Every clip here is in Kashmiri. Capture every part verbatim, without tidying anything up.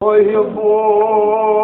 محبون.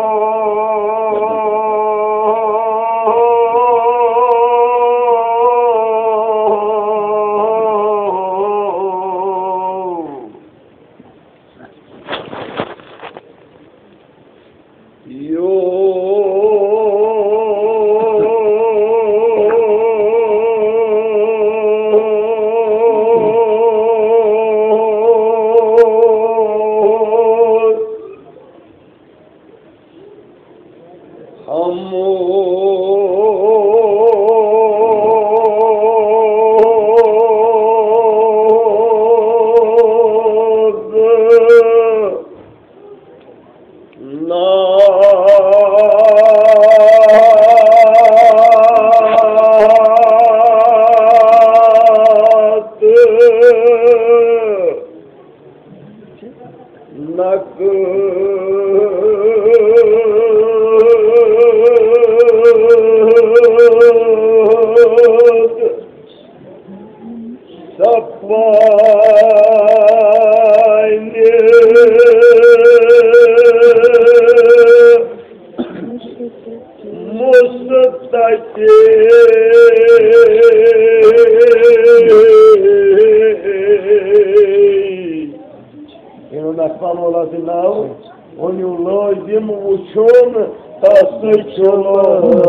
سپنہِ مستطیل. یِمن اکبر مولا سٕنٛدۍ ناو ؤنِو لٲزِم وُچھُن، تَس سۭتۍ چھُ لٲزِم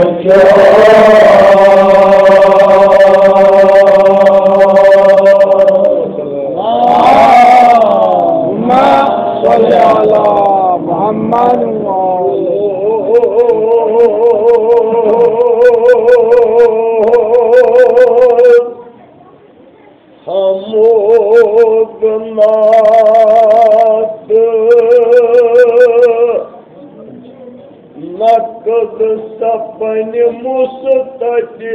وُچھُن. اللهم صل على محمد وعلى حمود ناد نقد سپن مستطیل.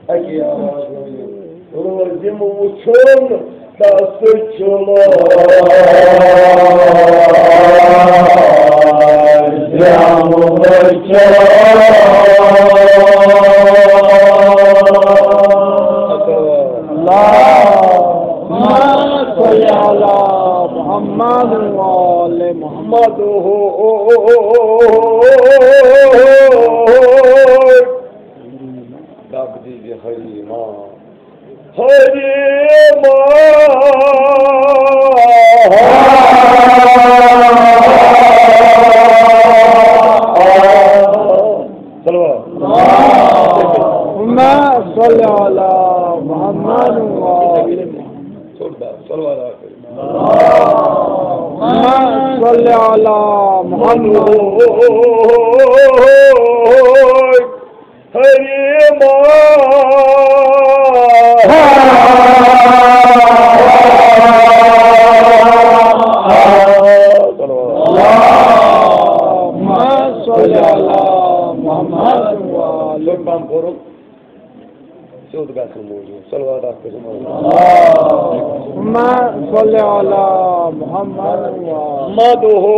اکی آواز ؤنِو. روزِ وُچھُن، تَس چھُ لٲزِم وُچھُن. اللهم صل على محمد وآل محمد. دب دیجیے حلیمہ. حلیمہ. صلوات. اللهم صل على محمد وآل محمد. صلوات. اللهم صل على محمد. حلیمہ. اللهم صل على محمد وآل. لطفاً پوٚرُن سیوٚد گژھُن موٗجوٗب. صلوات اکھ کٔرِو. اللهم صل على محمد وآل. مدہو.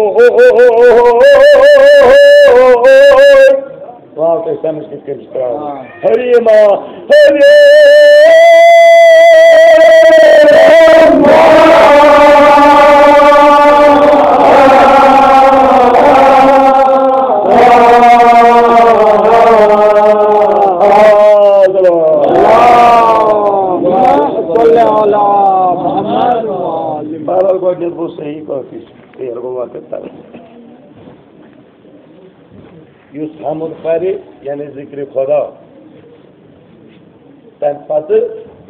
واو تۄہہِ سمجھ کِتھ کٔنۍ چھِ ترٛاوٕنۍ. حلیمہ، حلیمہ. اللهم صل على محمد وآل. بہرحال، گۄڈٕنیتھ گوٚو صحیح کٲفی، ژیر گوٚو وقت تَوَے. یُس حمد پرِ، یعنی ذکر خدا، تَمہِ پتہٕ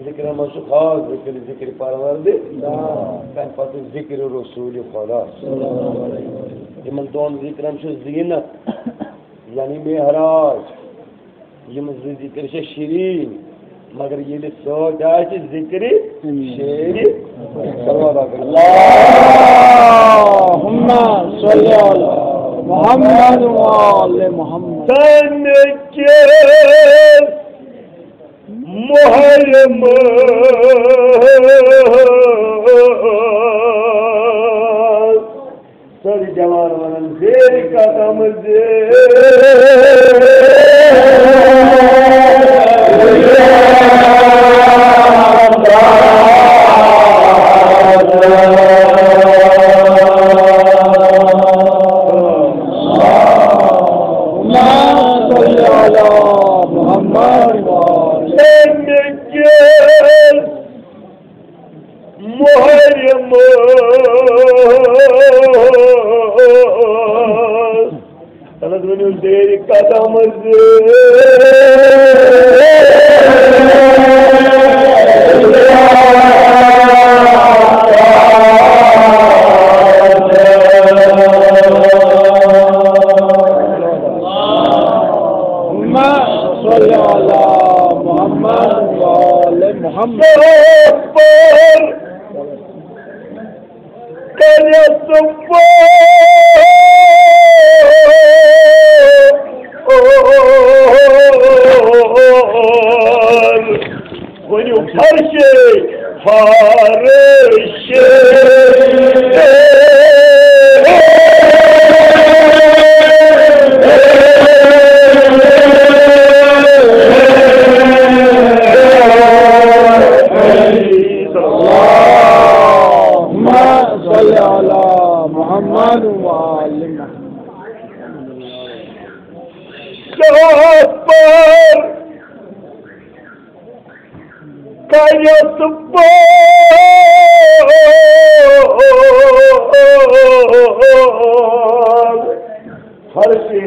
ذکرَن منٛز چھُ خاص ذکر، ذکر پروردگار، تَمہِ پتہٕ ذکر رسول خدا۔ یِمن دۄن ذکرَن چھُ زیٖنت، یعنی معراج۔ یِم زٕ ذکر چھِ شیرین، مگر ییٚلہِ سۭتۍ آسہِ ذکرِ شیرِ، صلوات آسہِ۔ اللهم صل على محمد وآل محمد۔ تَمہِ کِس محرمس سٲری جوان ونان، زیر قدم، زیر صلی علی محمد و آل۔ تَمہِ کِس مُحرمس۔ تَلہٕ حظ ؤنِو زیرِ قدم زِ۔ اللهم صل على محمد وآل محمد۔ کَرٮ۪تھ پٲر۔ ؤنِو فرشے، فرشے۔ اللهم صل على محمد وآل محمد۔ شاہ پر کَرٮ۪تھ پٲر۔ فرشے،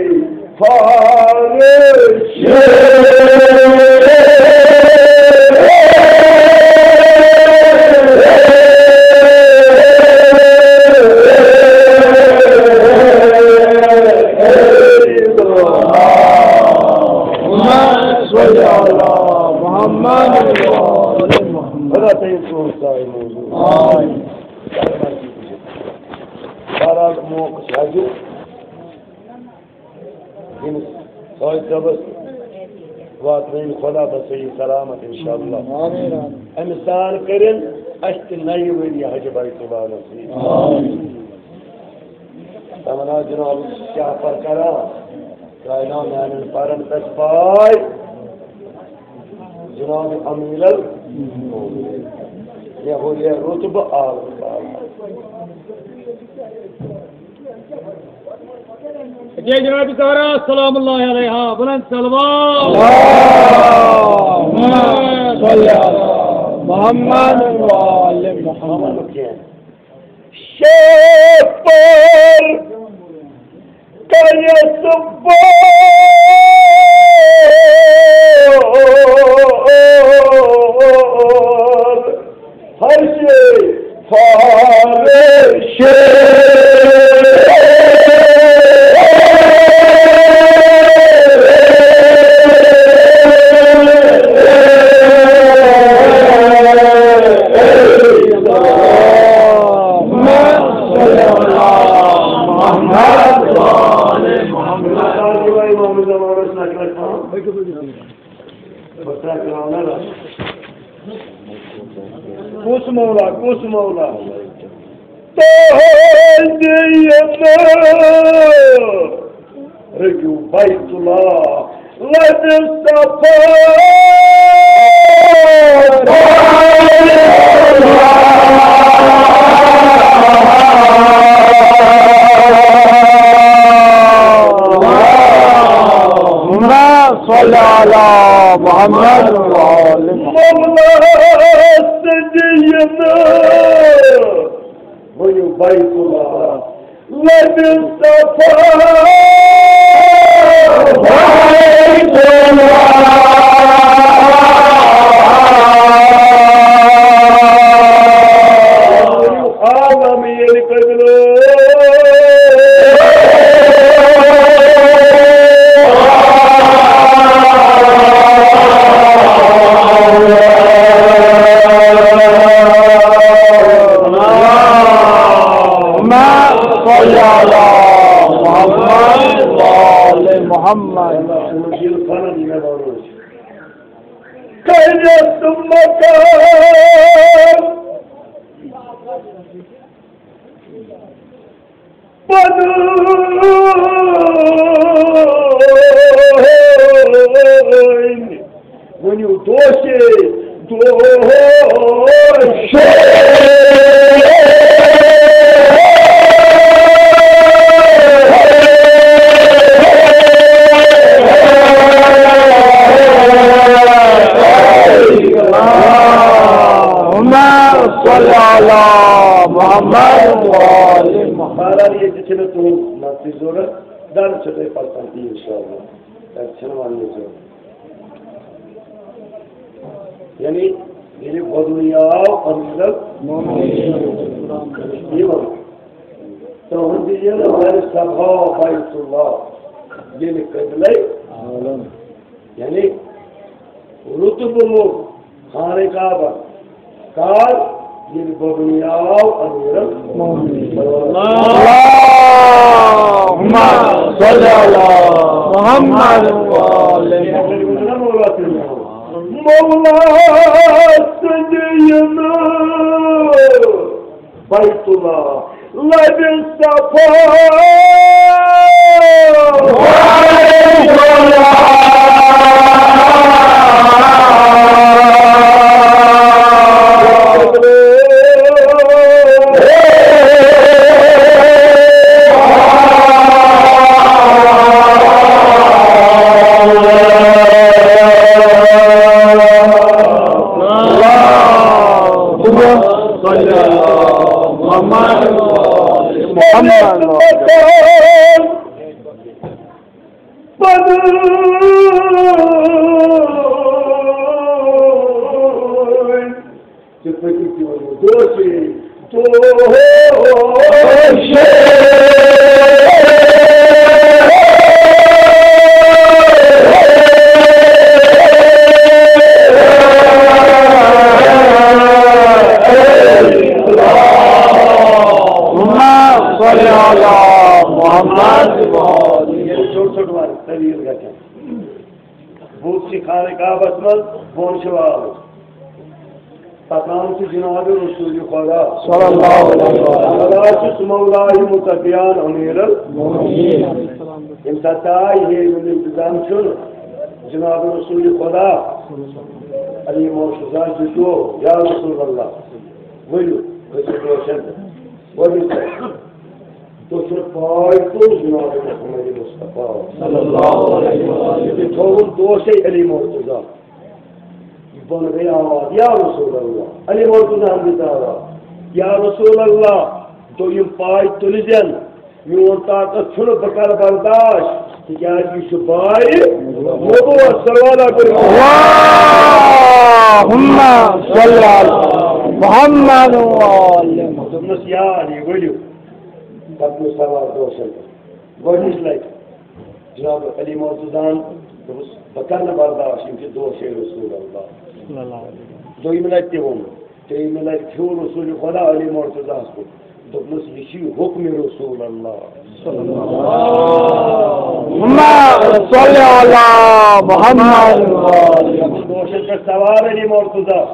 فرشے۔ اللهم صل على محمد وآل محمد۔ بہرحال، موقع چھُ حجُک۔ ییٚمِس صٲحِب صٲبَس واتنٲیِن خۄدا تہٕ صحیح سلامت اِنشاءاللہ۔ آمین۔ أمِس دان کٔرِن اَسہِ تہِ نَیہِ ؤرۍ یہِ حج بیت اللہ نصیٖب۔ آمین۔ تمنا جناب شاہ پر کران، کائنات میانن پرن پٮ۪ٹھ پاے۔ جناب امیر ال-، یہ ہو یہ رتبہ آل۔ اچھا جناب زہرا سلام اللہ علیہا، بلند صلوات۔ اللهم صل على محمد وآل محمد۔ شاہ پر کَرٮ۪تھ پٲر۔ فرشے، فرشے۔ اللهم صل على محمد وآل محمد۔ کُس مولا، کُس مولا؟ تہنٛدِ یِنہٕ رٔٹِو بیت اللہ۔ لبِ صفا۔ اللهم صل على محمد وآل محمد۔ مولا سجینا۔ ؤنِو بیت اللہ۔ لبِ صفا۔ عالم ییٚلہِ قبلہٕ۔ اللهم صل على محمد وآل محمد۔ کَرٮ۪تھ مکان پَنُن۔ ؤنِو دوشے، دوشے۔ علی محمد و آل محمد۔ بہرحال، ییٚتہِ چھِنہٕ تُہٕنٛز مدتٕچ ضروٗرت، گرٕ چھِ تۄہہِ پتہٕ پتہٕ، انشاءاللہ۔ تَتہِ چھِنہٕ وَننٕچ ضروٗرت۔ یعنی، ییٚلہِ بدنیہ آو، امیٖر المومنین۔ یہِ وَن۔ تُہُنٛد یہِ نہٕ وَنہِ صفا بیت اللہ، ییٚلہِ قبلے عالم۔ یعنی رُتبہٕ لوٚگ خانہ کعبہ۔ کر؟ ییٚلہِ بدنیہ آو امیر المومنین۔ اللہم صل علی محمد و آل محمد۔ مولا سٕنٛدِ یِنہٕ بیت اللہ لبِ صفا۔ اللهم صل على محمد۔ محمد۔ پنٕنۍ۔ تِتھ پٲٹھۍ تہِ وَنو، دوشے، دوشے۔ اللہم صل علی محمد۔ ییٚلہِ ژوٚٹ ژوٚٹ وارٕ طویل گژھن۔ بُتھ چھِ خانہ کعبس منٛز، بۄن چھِ والُن۔ پکان چھُ جناب رسول خدا۔ صلی اللہ علیہ وسلم۔ خدا چھُ سُہ مولا ہی متقیان امیر المومنین۔ ییٚمہِ ساتہٕ تاج ہیرِ ہُنٛد انتظام چھُنہٕ، جناب رسول خدا علی مرتضیٰ چھُ، یا رسول اللہ، ؤلِو، کھٔسِو دوشن پٮ۪ٹھ۔ ؤلِو سا۔ تُہۍ چھِو پاے تُہۍ جناب محمد مصطفیٰ۔ صلی اللہ علیہ وسلم۔ یہِ تھوٚوُن دوشے علی مرتضیٰ۔ یہِ بۄن گٔے آواز، یا رسول اللہ۔ علی مرتضیٰ ہن دِژ آواز، یا رسول اللہ، دوٚیِم پاے تُلۍ زٮ۪ن۔ میون طاقت چھُنہٕ، بہٕ کرٕ برداشت، تِکیازِ یہِ چھُ بارِ نبوت۔ صلوات پٔرِو۔ اللہم صل علی محمد و آل محمد۔ دوٚپنَس، یا علی، ؤلِو۔ پتہٕ گوٚو سوار دوشن پٮ۪ٹھ۔ گۄڈٕنِچ لٹہِ جناب علی مرتضیٰ ہن دوٚپُس، بہٕ کرٕ نہٕ برداشت، یِم چھِ دوشے رسول اللہ۔ دوٚیِمہِ لٹہِ تہِ ووٚن۔ ترٛیٚیِمہِ لٹہِ پھیوٗر رسول خدا علی مرتضیٰ ہس کُن، دوٚپنَس، یہِ چھُ حکمِ رسول اللہ۔ اللہم صل علی محمد۔ دوشن پٮ۪ٹھ سوار علی مرتضیٰ۔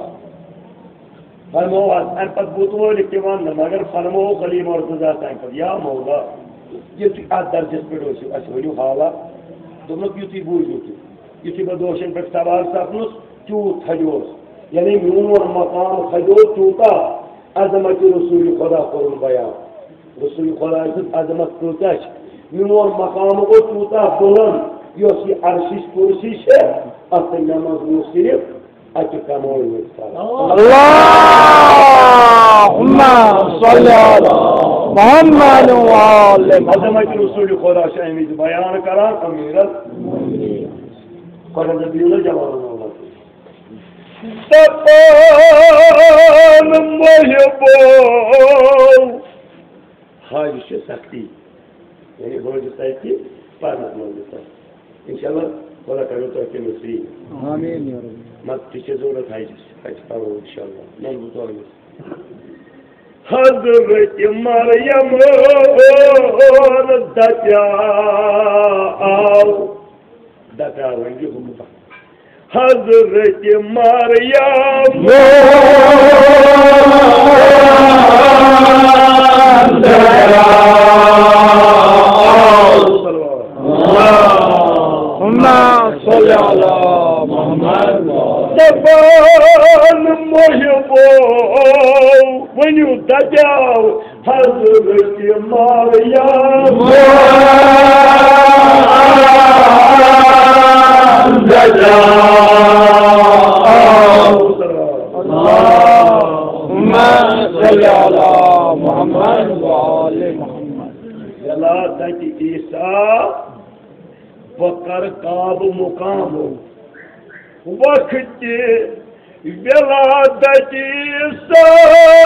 فرموو حظ، اَمہِ پتہٕ بُتھ وٲلِتھ تہِ وَننہٕ، مگر فرمووُکھ علی مرتضیٰ تَمہِ پتہٕ، یا مولا، ییٚلہِ تُہۍ اَتھ درجس پٮ۪ٹھ ٲسِو، اَسہِ ؤنِو حالا۔ دوٚپنَکھ، یُتُے بوٗزِو تُہۍ، یُتھُے بہٕ دوشن پٮ۪ٹھ سوار سپدُس، تیوٗت تھدیوس، یعنی میون مقام کھسیو تیوٗتاہ، عظمت رسول خدا کوٚرُن بیان۔ رسول خدا سٕنٛز عظمت کۭژاہ چھِ، میون مقام گوٚو تیوٗتاہ بُلند، یۄس یہِ عرشٕچ کرسی چھےٚ، اَتھ تہٕ مےٚ منٛز گوٚو صرف اَکہِ کمٲے یوت فرق۔ اللہم صل علی محمد و آل محمد۔ عظمت رسول خدا چھِ اَمہِ وِزِ بیان کران، امیٖرن۔ خۄدا دَپہِ، یِیِو نا جوانن وَنان۔ دَپان محبوب۔ حج چھِ سختی، یعنی بہٕ حظ چھُس تَتہِ پَرنَس منٛز گژھان۔ اِنشاءاللہ، خۄدا کَرِو تۄہہِ تہِ نصیٖب۔ آمیٖن یا رب۔ مگر تہِ چھِ ضروٗرت حجِچ، حج پَرو اِنشاءاللہ۔ نَن بہٕ تۄہہِ۔ حضرت مریم دَپیٛاو، دَپیٛاو وۄنۍ یہِ ہُہ مُبارک۔ حضرت مریم۔ اللہم صل علی محمد۔ دَپان محبو، ؤنِو دَپیٛاو حضرت مریم۔ اللہم مقام وقت ولادتی صاحب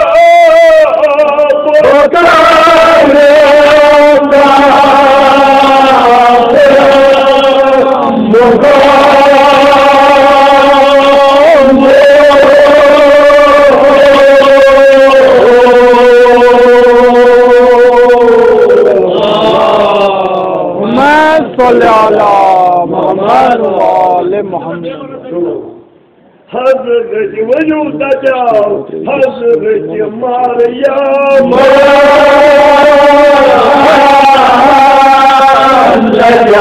اللهم صل على محمد وآل محمد. حضرت وجود دجال، حضرت مریم دجال.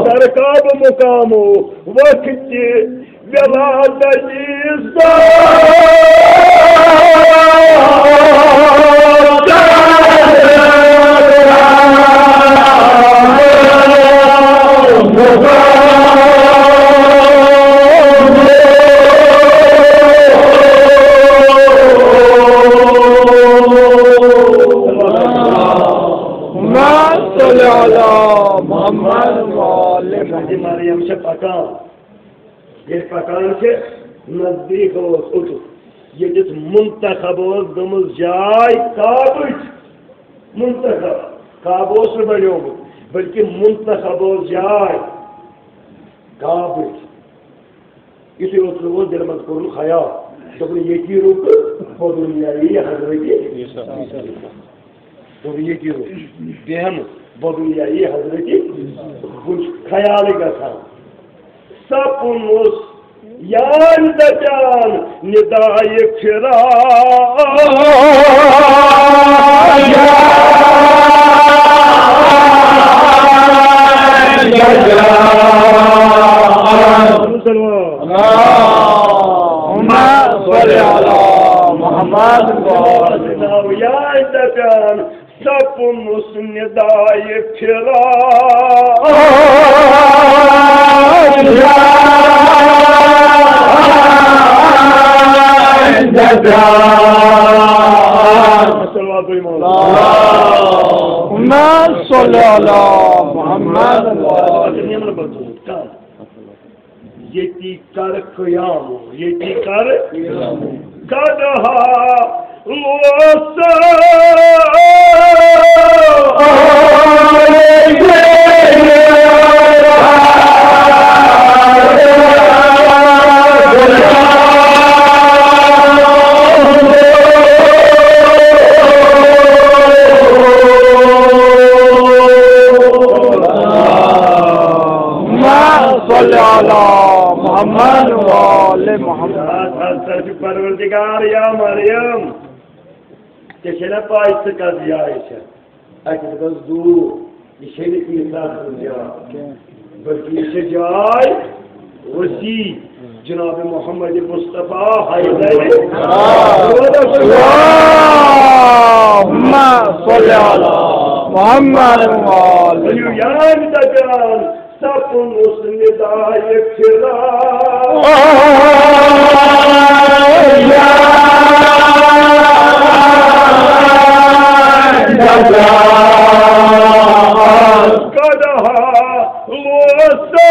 در کعبہ مقام وقت ولادتی صاحب اللهم صل على محمد وآل محمد. مریم چھِ پکان، ییٚلہِ پکان چھِ، نزدیٖک اوس اوٚتُتھ، ییٚتٮ۪تھ منتخب اوس گٔمٕژ جاے کعبٕچ۔ منتخب، کعبہٕ اوس نہٕ بنیومُت، بلکہِ منتخب اوس جاے کعبٕچ۔ یُتھُے اوٚتُن ووت، دِلہِ منٛز کوٚرُن خیال، دوٚپُن، ییٚتی رُکہٕ بہٕ دُنیاوی حضرت۔ دوٚپُن، ییٚتی رُکہٕ، بیٚہمہٕ بہٕ دُنیاوی حضرت۔ وُنہِ چھُ خیالٕے گژھان۔ سپُن اوس یارِ دپان، ندایہِ فراق۔ اللهم صل على محمد وآل محمد. یارِ دپان، سپُن اوس ندایہِ فراق۔ صلوات۔ اللهم صل على محمد وآل. ییٚتی کر قیام، ییٚتی کر قیام۔ گڑھا لوس۔ اللهم صل على محمد وآل محمد. پروردگار یا مریم، ژےٚ چھےٚ نا پاے ژٕ کتھ جایہِ چھکھ؟ اتہِ گژھ دوٗر، یہِ چھےٚ نہٕ ییٖژاہ سٕنٛز جاے، بلکہِ یہِ چھےٚ جاے وسیع جناب محمد مصطفیٰ حیدر۔ اللهم صل على محمد وآل. ؤلِو یاد دپان، سپُن اوس ندایہِ فراق۔ گڑھا لوس۔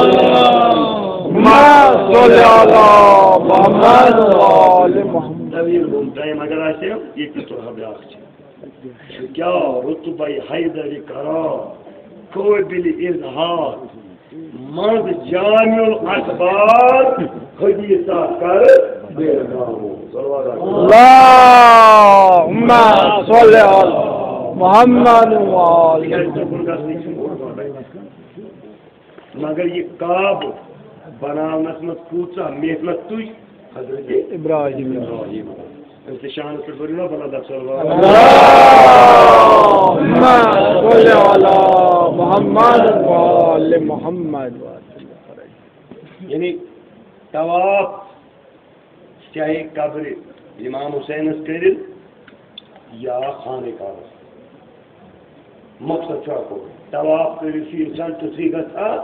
اللهم صل على محمد وآل محمد. نبی الہُم ٹائم اگر آسہِ، یہِ تہِ تُلہٕ ہا بیٛاکھ چیٖز۔ کیا رتبہ حیدر کرام قابل اظہار۔ منٛز جامع الاخبار حدیثہ کر بیان۔ صلوات۔ اللهم صل على محمد وآل. مگر یہِ کعبہٕ بناونس منٛز کۭژاہ محنت تُج حضرت ابراہیم۔ ابراہیم۔ أمۍ سٕنٛدِ شانس پٮ۪ٹھ پٔرِو نا بلند اکھ صلوات۔ اللهم صل على محمد وآل محمد۔ یعنی طواف چاہے قبر امام حسینس کٔرِن یا خانہ کعبس۔ مقصد چھُ اکوے، طواف کٔرِتھ چھُ انسان تیُتھُے گژھان،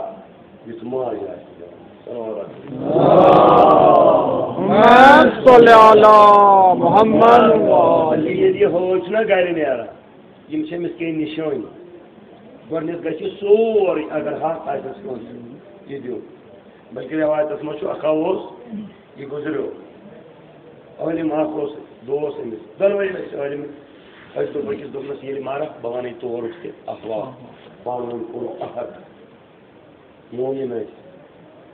یُتھ ماجہِ آسہِ گژھان۔ صلوات۔ اللہم صل علی محمد و آلہ۔ ییٚلہِ یہِ حٲج چھُنہ گرِ نیران، یِم چھِ أمِس کینٛہہ نِشٲنی۔ گۄڈٕنیتھ گژھِ یہِ سورُے، اگر حق آسٮ۪س کٲنٛسہِ، یہِ دیُن۔ بلکہِ رٮ۪وایتَس منٛز چھُ، اَکھا اوس، یہِ گُزریو۔ عٲلِم اَکھ اوس، دوس أمِس۔ دۄنوَے ٲسۍ عٲلِم۔ أسۍ دوٚپ أکِس، دوٚپنَس، "ییٚلہِ مَرَکھ، بہٕ وَنَے تورُک تہِ احوال۔" پانہٕ ؤنۍ کوٚرُکھ عہد۔ مومِن ٲسۍ۔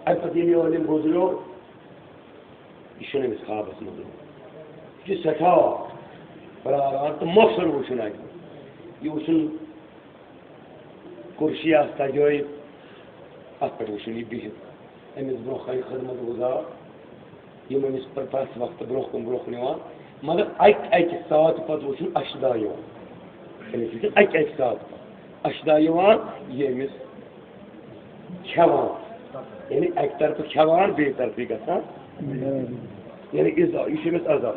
اَمہِ پَتہٕ ییٚلہِ یہِ عٲلِم گُزریو، یہِ چھُنہٕ أمِس خوابَس منٛز یِوان۔ یہِ چھُ سٮ۪ٹھاہ پرٛاران تہٕ مۄخصر وٕچھُن اَتہِ۔ یہِ وٕچھُن کُرسی آسہٕ سجٲیِتھ، اَتھ پٮ۪ٹھ وٕچھُن یہِ بِہِتھ۔ أمِس برٛونٛہہ کَنہِ خدمت گُزار، یِم أمِس پرٛ-، پرٛٮ۪تھ وقتہٕ برٛونٛہہ کُن برٛونٛہہ کُن یِوان، مگر اَکہِ اَکہِ ساتہٕ پَتہٕ وٕچھُن اَشدا یِوان۔ أمِس وٕچھُن اَکہِ اَکہِ ساتہٕ پَتہٕ اَشدا یِوان، یہِ أمِس کھٮ۪وان، یعنی اَکہِ طرفہٕ کھٮ۪وان، بیٚیہِ طرفہٕ گژھان، یعنی عذاب، یہِ چھُ أمِس عذاب۔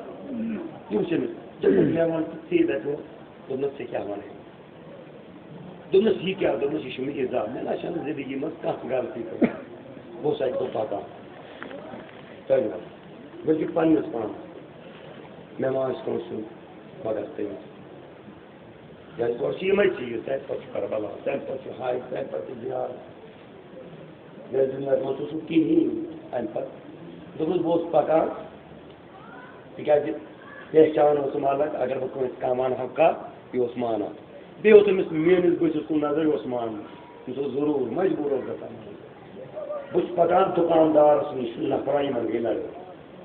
یِم چھِ أمِس، دوٚپمَس، "مےٚ وَن تہٕ ژٕے دَپہِ وۄنۍ۔" دوٚپنَس، "ژےٚ کیٛاہ وَنَے؟" دوٚپنَس، "یہِ کیٛاہ؟" دوٚپنَس، "یہِ چھُ مےٚ عذاب، مےٚ نہ چھَنہٕ زِندگی منٛز کانٛہہ غلطی کٔرمٕژ، بہٕ اوسُس اَکہِ دۄہ پَکان تۄہہِ وَنہٕ، بلکہِ پنٛنِس پانَس، مےٚ ما آسہِ کٲنٛسہِ ہُنٛد مدد تٔمِس۔" کیٛازِ گۄڈٕ چھِ یِمَے چیٖز، تَمہِ پَتہٕ چھُ کربلا، تَمہِ پَتہٕ چھُ حج، تَمہِ پَتہٕ چھُ زیارت۔ ییٚلہِ دُنیاہَس منٛز چھُس نہٕ کِہیٖنۍ اَمہِ پَتہٕ۔ دوٚپمَس، بہٕ اوسُس پَکان، تِکیٛازِ پہچان اوسُم الگ، اگر بہٕ کٲنٛسہِ کانٛہہ وَنہٕ ہا کَتھ، یہِ اوس مانان۔ بیٚیہِ اوس أمِس میٛٲنِس بٕتھِس کُن نظر، یہِ اوس مانان۔ أمِس اوس ضروٗر، مجبوٗر اوس گژھان۔ بہٕ چھُس پَکان دُکاندارَس نِش، نفرا یِمَن گٔے لڑٲے۔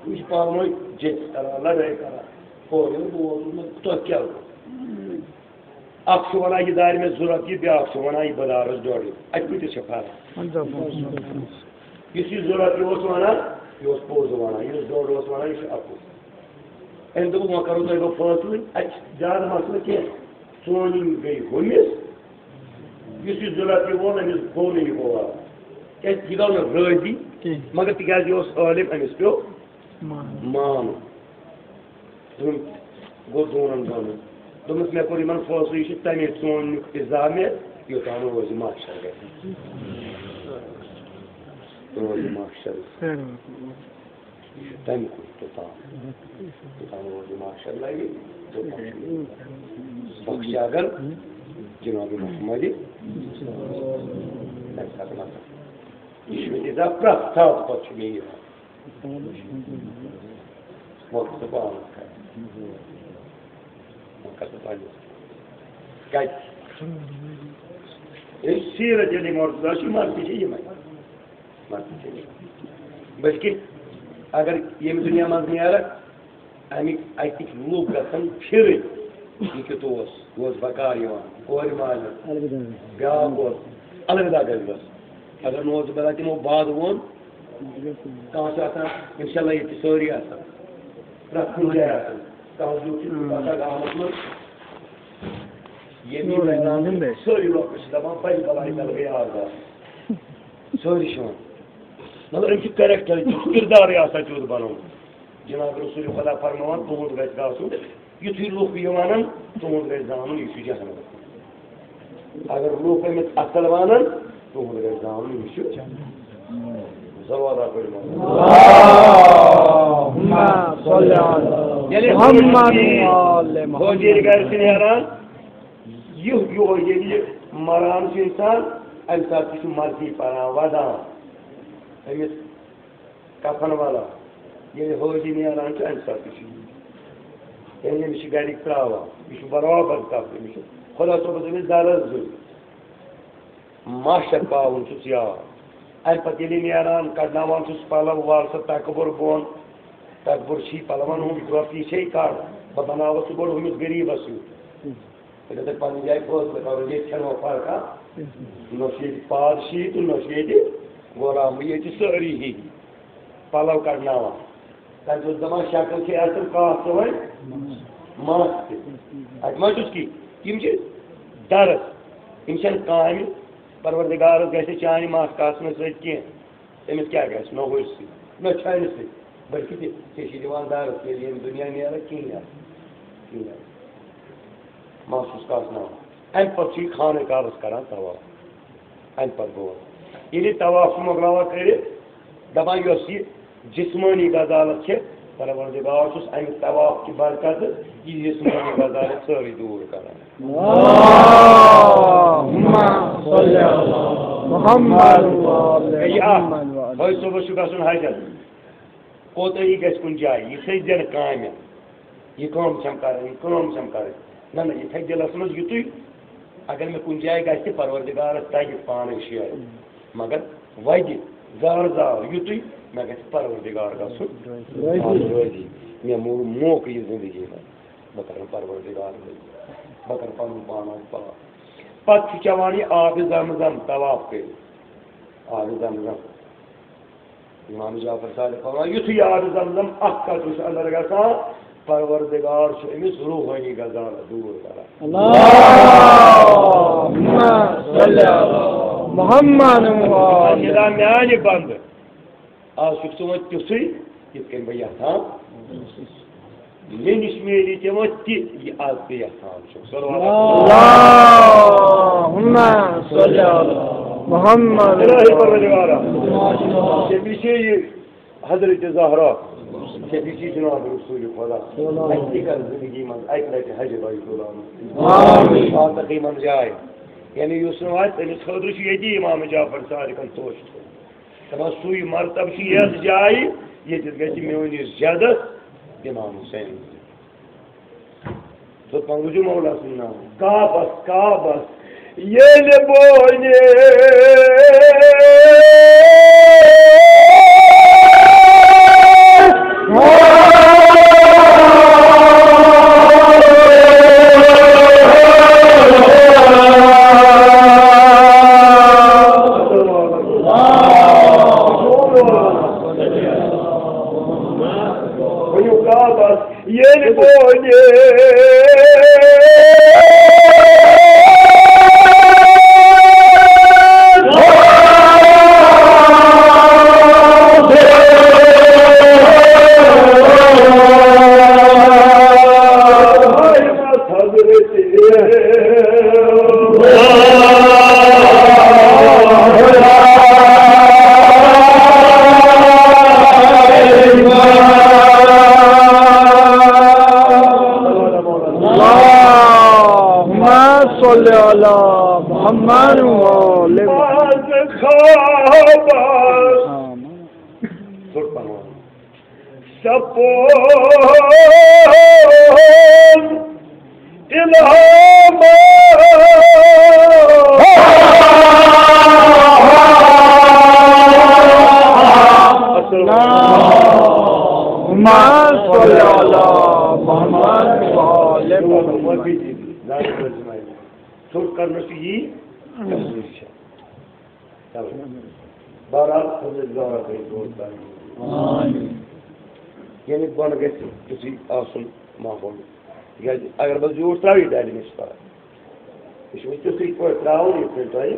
یِم چھِ پانہٕ ؤنۍ جٔتِس کران، لڑٲے کران۔ ہورٕ ییٚلہِ بہٕ ووتُس، مےٚ دوٚپ، "تۄہہِ کیٛاہ گوٚو؟" اکھ چھُ وَنان، "یہِ دارِ مےٚ ضوٚرَتھ یہِ"، بیٛاکھ چھُ وَنان، "یہِ بہٕ دارَس ڈۄڈٕے"۔ اَتہِ کۭتِس چھےٚ فرق؟ اَہَن حظ، آ، پوٚز۔ یُس یہِ ضوٚرَتھ یہِ اوس وَنان، یہِ اوس پوٚز وَنان، یُس ڈۄڈ اوس وَنان، یہِ چھُ اَپُز۔ أمۍ دوٚپ، "وۄنۍ کَرو تۄہہِ بہٕ فٲصلٕے، اَتہِ چھِ زیادٕ مسلہٕ کینٛہہ، سون یِم گٔے ہُمِس، یُس یہِ ضوٚرَتھ یہِ ووٚن، أمِس گوٚو نہٕ یہِ بوار، کیٛازِ یہِ گوٚو نہٕ رٲضی، کینٛہہ۔ مگر تِکیٛازِ یہِ اوس عٲلِم، أمِس پیوٚو مان۔ مانُن۔" دوٚپُن، گوٚو دۄن دۄہَن۔ دوٚپمَس، "مےٚ کوٚر یِمَن فٲصلہٕ، یہِ چھُ تَمے سونیُک عذاب مےٚ، یوٚتام روزِ محشر گژھِ۔ روزِ محشر۔ تَمہِ کُے توٚتام۔ توٚتام روزِ محشر لَگہِ، توٚتام چھُ بخشہِ اگر جناب محمد تَمہِ ساتہٕ مطلب۔ یہِ چھُ مےٚ عذاب پرٛٮ۪تھ ساتہٕ پَتہٕ چھُ مےٚ یِوان۔ وقت پانس کران۔ وقت پانس۔ کتہِ؟ یہِ سیرت ییٚلہِ مرتضیٰ چھُ، مرتضیٰ چھِ یِمے۔ مرتضیٰ چھِ یِمے۔ بلکہِ اگر ییٚمہِ دُنیا منٛز نیرکھ، اَمِکۍ اَتِکۍ لوٗکھ گژھن پھِرٕنۍ۔ یہِ کیُتھ اوس؟ یہِ اوس بکار یِوان، کورِ ماجہِ۔ الوداع۔ بیٛاکھ اوس، الوداع گژھِ گژھُن۔ اگر نوز باللہ تِمو بعد ووٚن، کانٛہہ چھُ آسان، اِنشاءاللہ ییٚتہِ چھِ سٲری آسان، پرٛٮ۪تھ کُنہِ جایہِ آسان۔ کانٛہہ زیُٹھ چھُ آسان گامَس منٛز، ییٚمہِ نور محمد۔ سٲری لۄکٕٹۍ چھِ دَپان، "بَجہِ بَلاے تَلہٕ گٔے آزاد۔" سٲری چھِ وَنان۔ مطلب، أمۍ چھُ کیریکٹر، کِردارٕے آسان تیُتھ بَنومُت۔ جناب رسول خدا فرماوان، تُہُنٛد گژھِ گژھُن، یُتھُے لُکھ یہِ وَنَن، تُہُنٛد گژھِ زانُن، یہِ چھُ جہنم۔ اگر لوٗکھ أمِس اَصٕل وَنَن، تُہُنٛد گژھِ زانُن، یہِ چھُ۔ صلوات پٔرِو۔ اللہم صل علی ییٚلہِ محمد فوجی و آل محمد۔ فوجی گرِ چھِ نیران، یہِ، یہِ، ییٚلہِ یہِ مَران چھُ اِنسان، اَمہِ ساتہٕ تہِ چھُ مرضی پَران، وَدان۔ أمِس کفن والا، ییٚلہِ حٲجی نیران چھُ، اَمہِ ساتہٕ تہِ چھُ یی۔ یعنی أمِس چھِ گرِکۍ ترٛاوان، یہِ چھُ برابر تَتھ، أمِس چھُ خۄدا صٲبَس أمِس درس دیُن۔ محشر پاوُن چھُس یاد۔ اَمہِ پَتہٕ ییٚلہِ نیران، کَڑناوان چھُس پَلو، وال سا تَکبُر بۄن، تَکبُر چھی پَلوَن ہُنٛد گرٛۄپ، یہِ چھے کَڑ، بہٕ بَناوَتھ ژٕ گۄڈٕ ہُمِس غریٖبَس ہیوٗ۔ ییٚلہِ تۄہہِ پنٕنہِ جایہِ فٲصلہٕ کَرُن، ییٚتہِ چھَنہٕ وۄنۍ فرقا، نہ چھُ ییٚتہِ پادشاہی تہٕ نہ چھُ ییٚتہِ غلامٕے، ییٚتہِ چھِ سٲری ہِوی۔ پَلَو کَڑناوان۔ تَتہِ اوس دَپان، "شکل چھے اَصٕل، کاسہٕ وۄنۍ مَس تہِ۔" اَتہِ ما چھُس کینٛہہ؟ یِم چھِ درس، یِم چھَنہٕ کامہِ۔ پروردگارَس گژھِ چانہِ مَس کاسنہٕ سۭتۍ کینٛہہ۔ تٔمِس کیٛاہ گژھِ؟ نہ ہُرِ سۭتۍ، نہ چھانہِ سۭتۍ، بلکہِ تہِ ژےٚ چھِ دِوان درس، ییٚلہِ ییٚمہِ دُنیا نیرَکھ کِہیٖنۍ آسہِ، کِہیٖنۍ آسہِ۔ محسوٗس کَس ناو؟ اَمہِ پَتہٕ چھُ یہِ خانہ کعبَس کران طواف۔ اَمہِ پَتہٕ گوٚو۔ ییٚلہِ یہِ طواف چھُ مۄکلاوان کٔرِتھ، دَپان، یۄس یہِ جسمٲنی غزالت چھِ، پروردگار چھُس اَمہِ طواف کہِ برکتہٕ یہِ جسمٲنی غزالت سٲرٕے دوٗر کران۔ اللہم صل علی محمد و آل ہے، یہِ اکھ، محمد و آل۔ فٲیض صٲبَس چھُ گژھُن حجَس۔ کوتاہی گژھِ کُنہِ جایہِ، یہِ تھٲے دِلہٕ کامہِ، یہِ کٲم چھَم کَرٕنۍ، یہِ کٲم چھَم کَرٕنۍ۔ نہ، نہ، یہِ تھٲے دِلَس منٛز یُتُے، اگر مےٚ کُنہِ جایہِ گژھِ تہِ پروردگارَس تَگہِ پانَے شیرُن۔ مگر وَدِ زار زار یُتُے مےٚ گژھِ پروردگار گژھُن راضی۔ مےٚ موٗل موقعہٕ یہِ زندگی منٛز، بہٕ کَرٕ پروردگار راضی، بہٕ کَرٕ پَنُن پان آز پاک۔ پَتہٕ چھُ چٮ۪وان یہِ آبِ زم زم طواف کٔرِتھ، آبِ زم زم۔ امام جعفر صادق فرماوان، یُتھُے آبِ زمزم اکھ قطرٕ چھُ اندر گژھان، پروردگار چھُ أمِس روحٲنی غزالت دوٗر کران۔ اللہم صل علی محمد و آل۔ خدا میانہِ بندٕ، آز چھُکھ ژٕ وۄنۍ تیُتھُے، یِتھ کٔنۍ بہٕ یژھان۔ مےٚ نِش میلہِ تِمو تہِ یہِ از تہِ یژھان چھُ۔ صلوات۔ اللہم صل علی محمد۔ الہی پروردگارا، ژےٚ نِش چھے یہِ حضرت زہرا، ژےٚ نِش چھے جناب رسول خدا۔ اَسہِ تہِ کر زندگی منٛز اَکہِ لٹہِ حج بیت اللہ۔ آمین۔ پاک تقی منٛز جاے۔ یعنی یُس نہٕ واتہِ، تٔمِس خٲطرٕ چھُ ییٚتی امام جعفر صادقن توش تھوٚومُت۔ دَپان، سُے مرتبہٕ چھُ یَتھ جایہِ، ییٚتٮ۪تھ گژھِ میٲنِس جدس امام حسین۔ سُہ پَنُن چھُ مولا سُنٛد ناو۔ کعبس، کعبس، ییٚلہِ بونہِ ؤنِو کعبس، ییٚلہِ بونہِ حضرت اللہم صل علی محمد و آل محمد۔ آمین۔ سپون الہام۔ اللہم صل علی محمد و آل محمد۔ ژوٚٹ کرنس چھُ یی۔ چلو۔ بہرحال، حضرت زہرا کٔرِتھ روز تانۍ۔ آمین۔ یعنی بۄنہٕ گژھِ تیُتھُے آسُن ماحول۔ تِکیٛازِ اگر بہٕ زیوٗٹھ ترٛاوٕ، یہِ ڈالہِ مےٚ چھِ پَتہ۔ یہِ چھُ وۄنۍ تیُتھُے پٲٹھۍ ترٛاوُن، یِتھ کٔنۍ تۄہہِ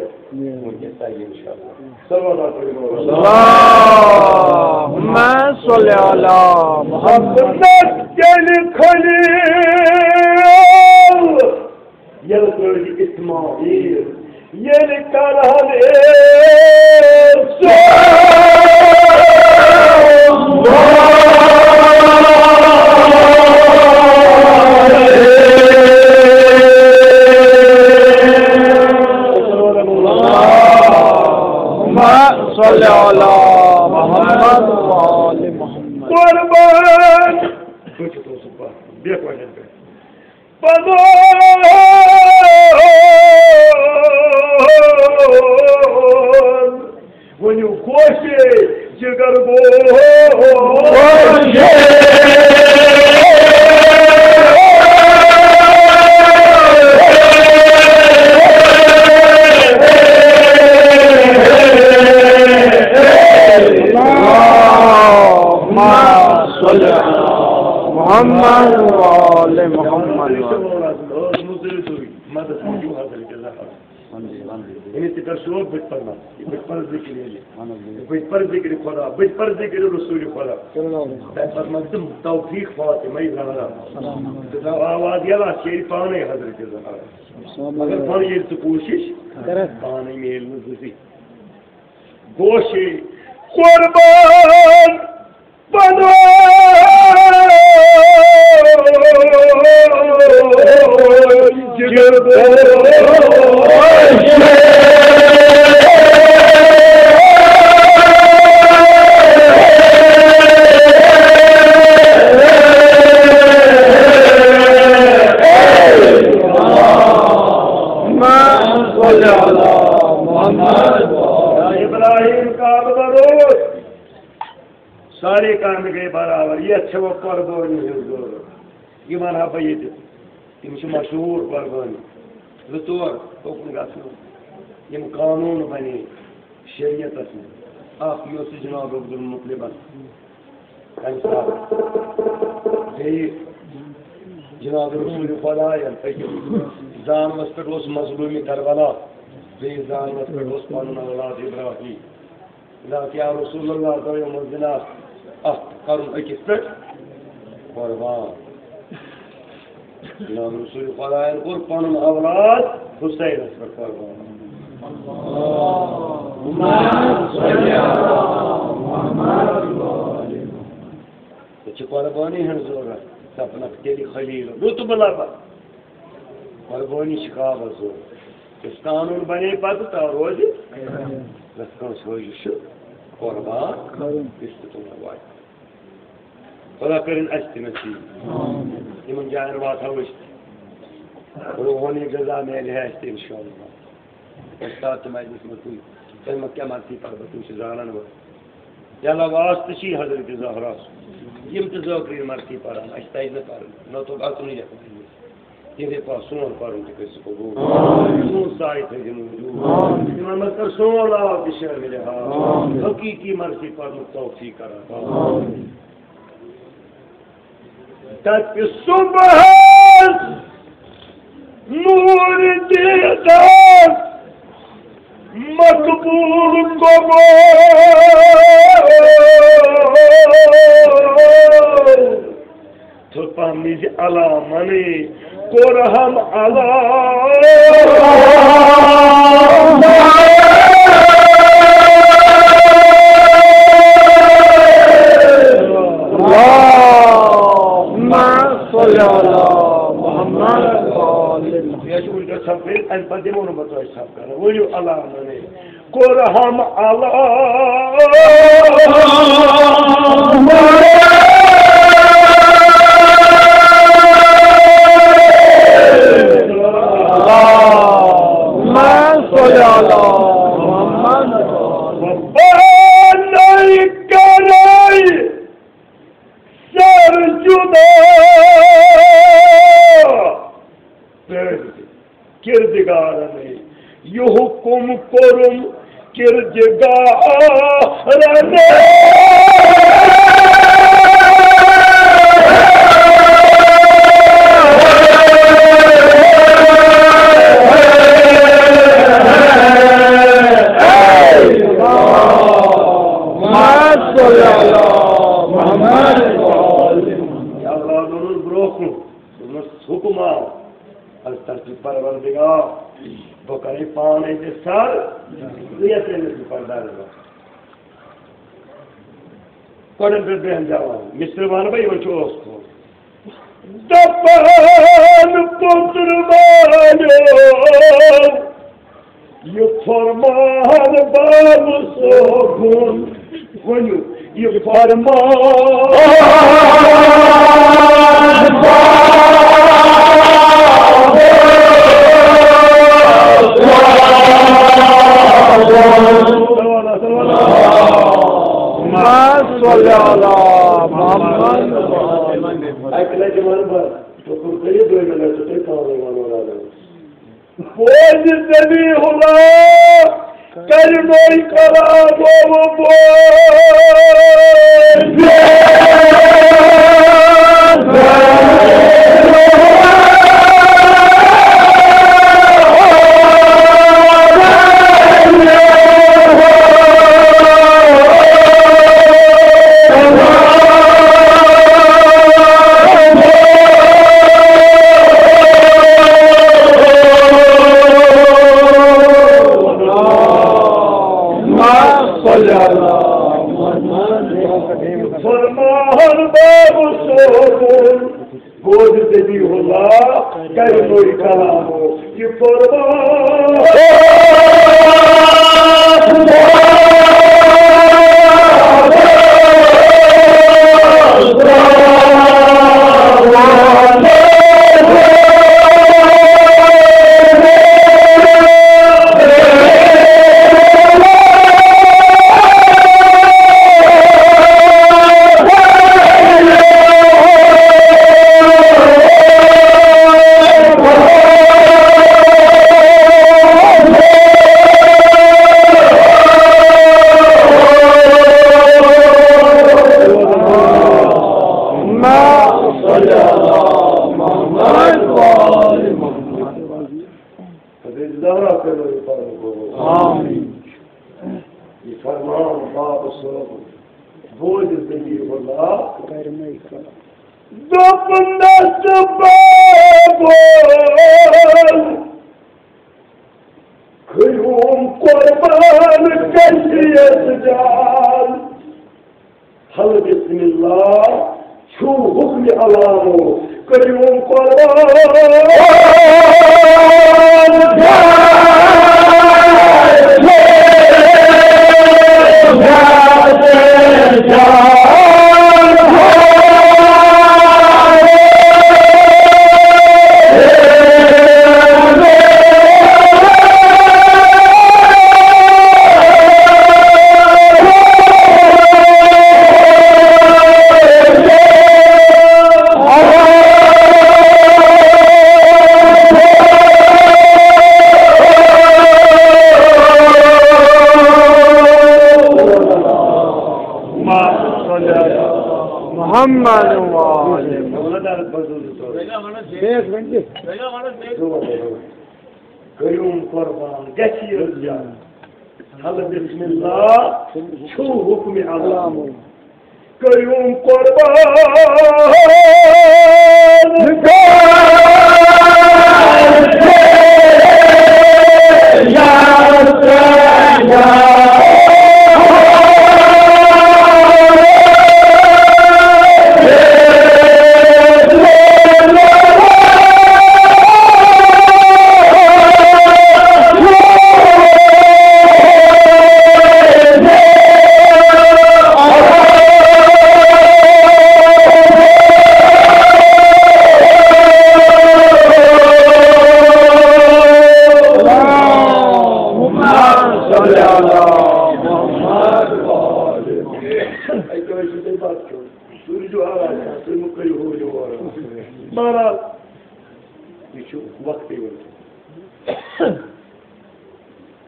وٕنکیٚس تَگہِ، اِنشاءاللہ۔ صلوات پٔرِو۔ اللہم صل علی محمد۔ حضرت ییٚلہِ خلیل ییٚلہِ ترٛٲوۍ اسماعیل، ییٚلہِ کرہن عیسیٰ۔ اللہم صل علی محمد و آل محمد۔ قربان۔ بیٚیہِ کۄچھن پٮ۪ٹھ۔ پنُن ؤنِو خوشی جگر گوش۔ اللہم صل علی محمد و آل محمد۔ مدد موجود حضرت۔ یعنی تہِ کر شروع بہٕ تہِ پرٕ نہ، بہٕ تہِ پرٕ ذِکرِ ییٚلہِ۔ بہٕ تہِ پرٕ ذِکرِ خۄدا، بہٕ تہِ پرٕ ذِکرِ رسوٗلِ خۄدا۔ تَمہِ پتہٕ منٛگہٕ تِم توفیٖق فاطمہ زہرا۔ تہٕ تھاو آواز یَلہٕ، اَتھ شیرِ پانَے حضرت زہرا۔ مگر پانہٕ ییٚلہِ ژٕ کوٗشِش پانَے میلہِ نہٕ زٕہٕے۔ گوشے قربان پنوار جگر ابراہیم کعبہ بروز۔ سارے کامہِ گٔے برابر۔ یتھ چھےٚ وۄنۍ قۄربٲنی ہٕنٛز ضروٗرت۔ یہِ ونہٕ ہا بہٕ ییٚتہِ۔ یِم چھِ مشہوٗر قۄربٲنی۔ زٕ ژور توکُن گژھنہٕ۔ یِم قانوٗن بنے شریعتس منٛز۔ اکھ یہِ اوس جناب عبدالمطلبن۔ تَمہِ ساتہٕ بیٚیہِ جناب رسول خۄدایَن أکِس زامنَس پٮ۪ٹھ اوس مظلوٗمِ کربلا، بیٚیِس زامنَس پٮ۪ٹھ اوس پَنُن اولاد ابراہیم۔ دَپُکھ، یا رسول اللہ، دۄیو منٛز زِنا اکھ کرُن أکِس پٮ۪ٹھ قۄربان۔ جناب رسول خۄدایَن کوٚر پَنُن اولاد حسینَس پٮ۪ٹھ قۄربان۔ یہِ چھِ قۄربٲنی ہٕنٛز ضروٗرت۔ دَپنَکھ تیٚلہِ خلیل رُتبہٕ لبا۔ قۄربٲنی چھِ کعبَس ضروٗرت۔ یُس قانوٗن بنے پَتہٕ، تَو روزِ پرٛٮ۪تھ کٲنٛسہِ حٲجی چھُ قۄربان یُس تہِ تِمَن واتہِ۔ خۄدا کٔرِن اَسہِ تہِ نصیٖب۔ یِمَن جایَن واتہو أسۍ۔ روحٲنی غذا میلہِ ہے اَسہِ تہِ اِنشاءاللہ۔ اُستاد تہِ مجلِس منٛز تُہۍ، تُہۍ ما کیٛاہ مرثی پَرٕ بہٕ، تُہۍ چھِ زانان وۄنۍ۔ یَلہٕ واسطہٕ چھِ حضرت زہرا۔ یِم تہِ ذٲکرِ مرثی پَران، اَسہِ تَگہِ نہٕ پَرُن، نہ توٚگ اَژُن یَتھ مجلِس۔ یہِ دے پا سون پَرُن تہِ کٔرۍ زِ قبوٗل۔ سون سایہِ تھٲے زِ موٗجوٗد۔ یِمَن منٛز کر سون ناو تہِ شٲمِل حال۔ حقیٖقی مرثی پَرنُک توفیٖق کر عطا۔ تَتہِ صُبحَس نوٗر دیٖدار مقبوٗل گوٚو۔ تہٕ پننہِ زِ علامنٕے کوٚر ہم علام۔ اللہم صل علی محمد و آل محمد۔ یہِ چھُ وٕنکیٚس سپدٕے، اَمہِ پتہٕ دِمو نہٕ بہٕ تۄہہِ سپدٕے۔ ؤنِو علامنٕے۔ کوٚر ہم علام۔ اللہم صل علی محمد۔ پانے کرے سر جدا۔ کردگارن یہِ حُکُم کوٚرُم کردگارن۔ یا اللہ، نوٚرُن برٛونٛہہ کُن، دوٚپمَس، حُکُم آو۔ از طرفِ پروردگار، بہٕ کَرَے پانَے ژےٚ سر، ژٕ یَتھ أمِس بہٕ پردار بَس۔ گۄڈَن پٮ۪ٹھ بیٚہن جوان، مِصرٕ وَنہٕ بہٕ، یِمَن چھُ اوس تھوٚو۔ دَپان پُتر والٮ۪و، یہِ فرمان باب صٲبُن۔ ؤنِو، یہِ فرمان۔ اَکہِ لَٹہِ وَنہٕ بہٕ، تُہۍ کٔرِو دوٚیمہِ لَٹہِ تُہۍ پانَے وَنو رَلٲوِتھ۔ بوزِ ذبیح اللہ، کرِ نوٚے کلام بوز۔ کلامو یہ قربان۔ حضرت زہرا پہ روی پاک کو۔ آمین۔ یہ فرمان باب صاحب بوجھ دلی اللہ۔ دوپن دست بابو، کھیوم قربان کشیت جان۔ ہل بسم اللہ، چھو حکم علامو، کریوم قربان۔ محمد وآل محمد۔ کریوم قربان گژھِ یہِ جان۔ ہل بسم اللہ، چھو حکم علامو۔ کریوم قربان۔ بہرحال، یہ چھُ وقتٕے وۄنۍ۔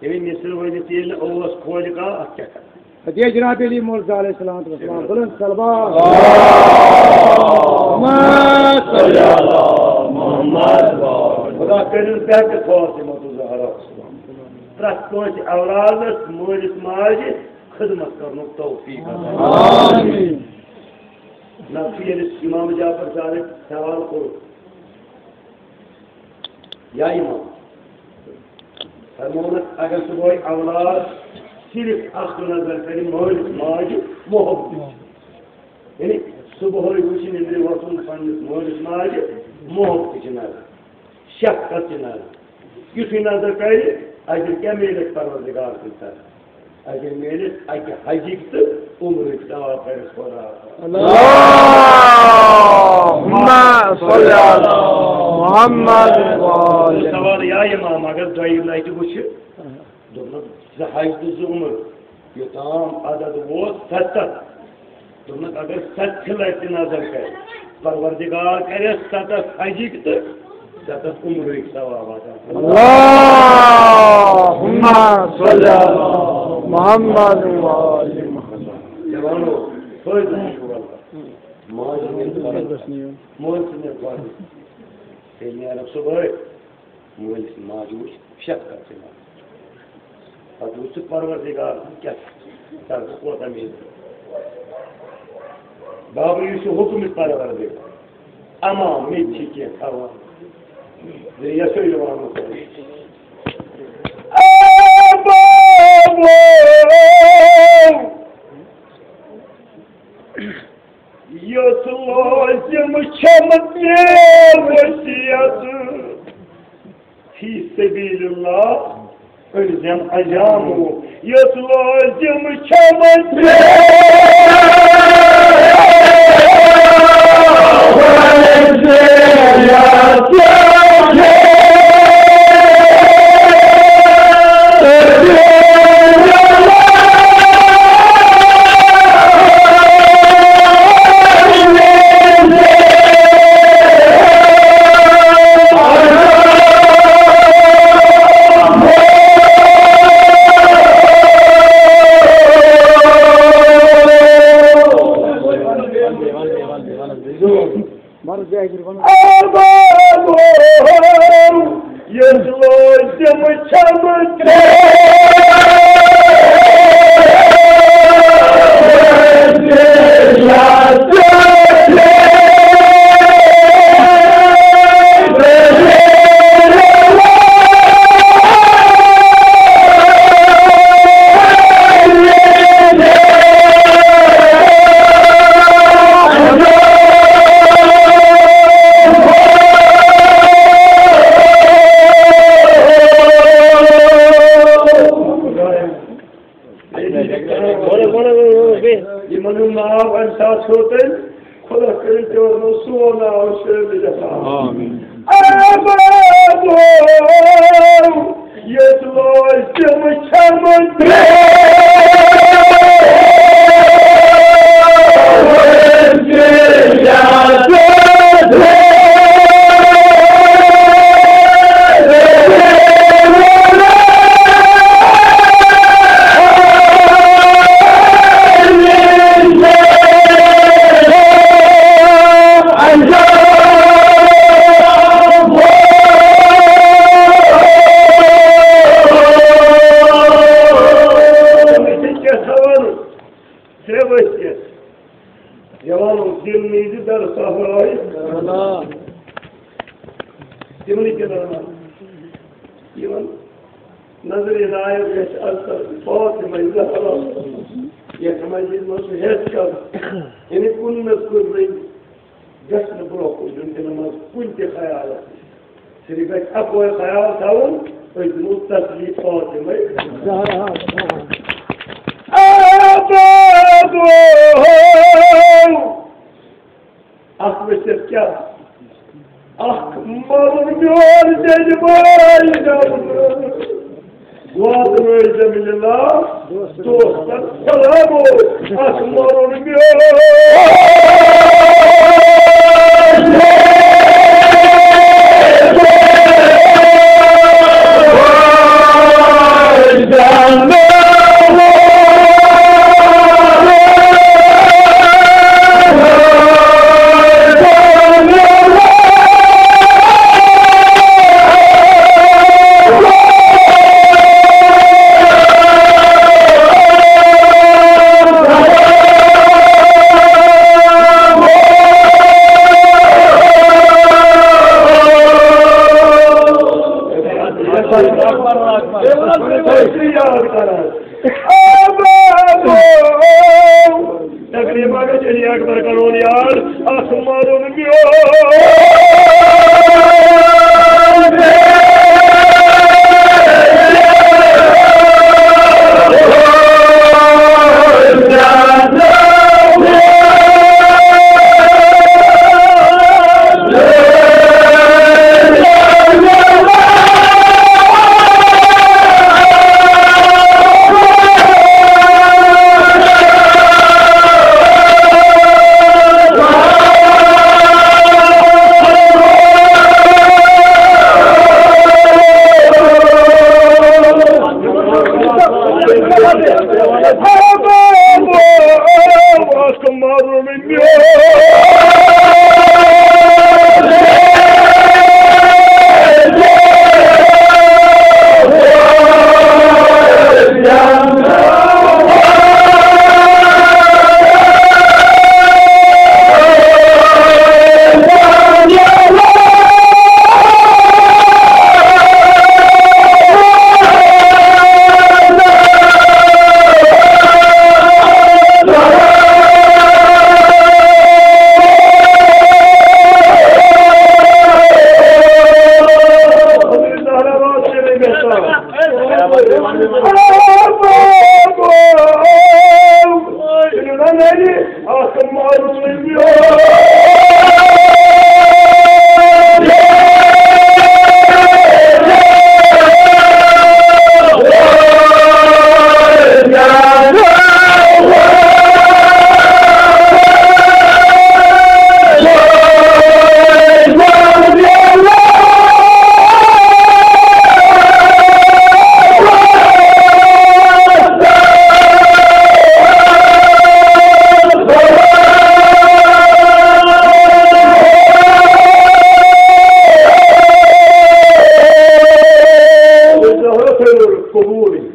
ییٚلہِ مِصر ؤنِتھ ییٚلہِ نہٕ اوس کھولہِ کانٛہہ، اَتھ کیٛاہ کَرٕ؟ ہدیہ جناب علی مرتضیٰ علیہ الصلوۃ والسلام، بلند صلوات۔ اللہم صل علی محمد۔ خدا کٔرِن بہتر فاطمہ الزہرا۔ پرٛٮ۪تھ کٲنٛسہِ اولادس مٲلِس ماجہِ خدمت کرنُک توفیق عطا۔ آمین۔ نتہٕ چھُ ییٚلہِ امام جعفر صادق سوال کوٚر، یا امام، فرمونکھ، اگر صبحٲے اولاد صرف اکھ نظر کرِ مٲلِس ماجہِ محبتٕچ، یعنی صبحٲے وٕچھِ نِندرِ وۄتھُن پننِس مٲلِس ماجہِ محبتٕچ نظر، شفقت چہِ نظر، یُتھُے نظر کرِ، اجر کیٛاہ میلہِ پروردگار سٕنٛدِ طرفہٕ؟ اجر میلہِ اکہِ حجِکۍ تہٕ عمرٕکۍ ثواب کرٮ۪س خۄدا۔ اللہم صل علی محمد و آل۔ سوال، یا امام، اگر دۄیہِ لٹہِ وٕچھِ، دوٚپنَس، زٕ حج تہٕ زٕ عمر، یوٚتام عدد ووت ستتھ۔ دوٚپنَس، اگر ستتھِ لٹہِ تہِ نظر کرِ، پروردگار کرٮ۪س ستتھ حجِکۍ تہٕ ستتھ عمرٕکۍ ثواب عطا۔ اللہم صل علی محمد و آل محمد۔ جوانو، فٲیدٕ چھُ یِوان۔ ماجہِ ہُنٛد فرض، مٲلۍ سٕنٛدِ فرض۔ تیٚلہِ نیرَکھ صُبحٲے۔ مٲلِس ماجہِ وٕچھ شفقت سۭتۍ۔ پتہٕ وٕچھ ژٕ پروردگار سُنٛد کیٛاہ طرفہٕ کوتاہ میلہِ۔ بابا، یہِ چھُ حُکمِ پروردگار۔ اما مےٚ تہِ چھِ کینٛہہ تھاوان۔ یہِ یَسٲیِل وَنُن۔ اے بابا! یۄس لٲزِم چھم ژےٚ وصیت، ألزم عزامو یُس لٲزِم چھَم۔ آباد ہو، یُس لٲزِم چھَم۔ یِمن ہُنٛد ناو اَمہِ ساتہٕ ہیوٚت أمۍ، خۄدا کٔرِنۍ تِمن منٛز سون ناو شٲمِل۔ آمین۔ اے بابو، ییٚتہِ لٲج تِم چھَمہٕ ترٛےٚ ؤسۍ یَتھ۔ جوانو، دِل نیٖزِ در صحرایہِ۔ تِمنٕے دِلن منٛز یِمن نظرِ عنایت گژھِ اکثر فاطمہ زہرا۔ یَتھ منٛز یِمن سُہ ہیٚس چھُ، یعنی کُن نہ کُن رٔنگۍ۔ گژھِ نہٕ برونٛہہ کُن دیُن دِلہٕ منٛز کُنہِ تہِ خیالَس نِش۔ صرف گژھِ اَکوے خیال تھاوُن، أسۍ دِمو تسلی فاطمہ زہرا۔ آباد ہو۔ اَتھ وٕچھِتھ کیٛاہ؟ اَکھ مَرُن میون جیٚجہِ بٲے گَرٕ۔ واتنٲیزٮ۪م لِلہ دوستن سلامو، اَکھ مَرُن میون۔ تقریبا گژھِ علی اکبر کرُن یاد، اَتھ مَرُن میون۔ قبول۔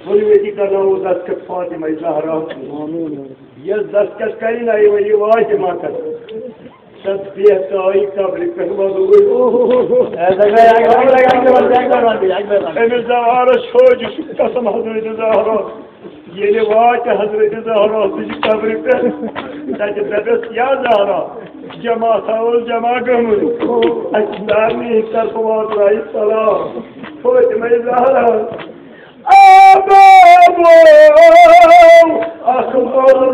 ؤلِو ییٚتی کرناوو دستخط فاطمہ زہرا۔ یۄس دستخط کرِ نہ، یہِ وۄنۍ یہِ واتہِ مکان۔ تَتھ بیٚہتھ آیہِ قبرِ پٮ۪ٹھ وَدُن۔ أمِس زہرا چھُ، یہِ چھُ قسم حضرت زہرا۔ ییٚلہِ واتہِ حضرت زہرا سٕنٛزِ قبرِ پٮ۪ٹھ، تَتہِ دَپٮ۪س، یا زہرا، جماعت اوس جمع گٔمٕژ۔ اَسہِ چھِ سارنٕے ہٕنٛدِ طرفہٕ واتناوِ سلام۔ فاطمہ زہرا۔ آ بابو، اَکھ بابو۔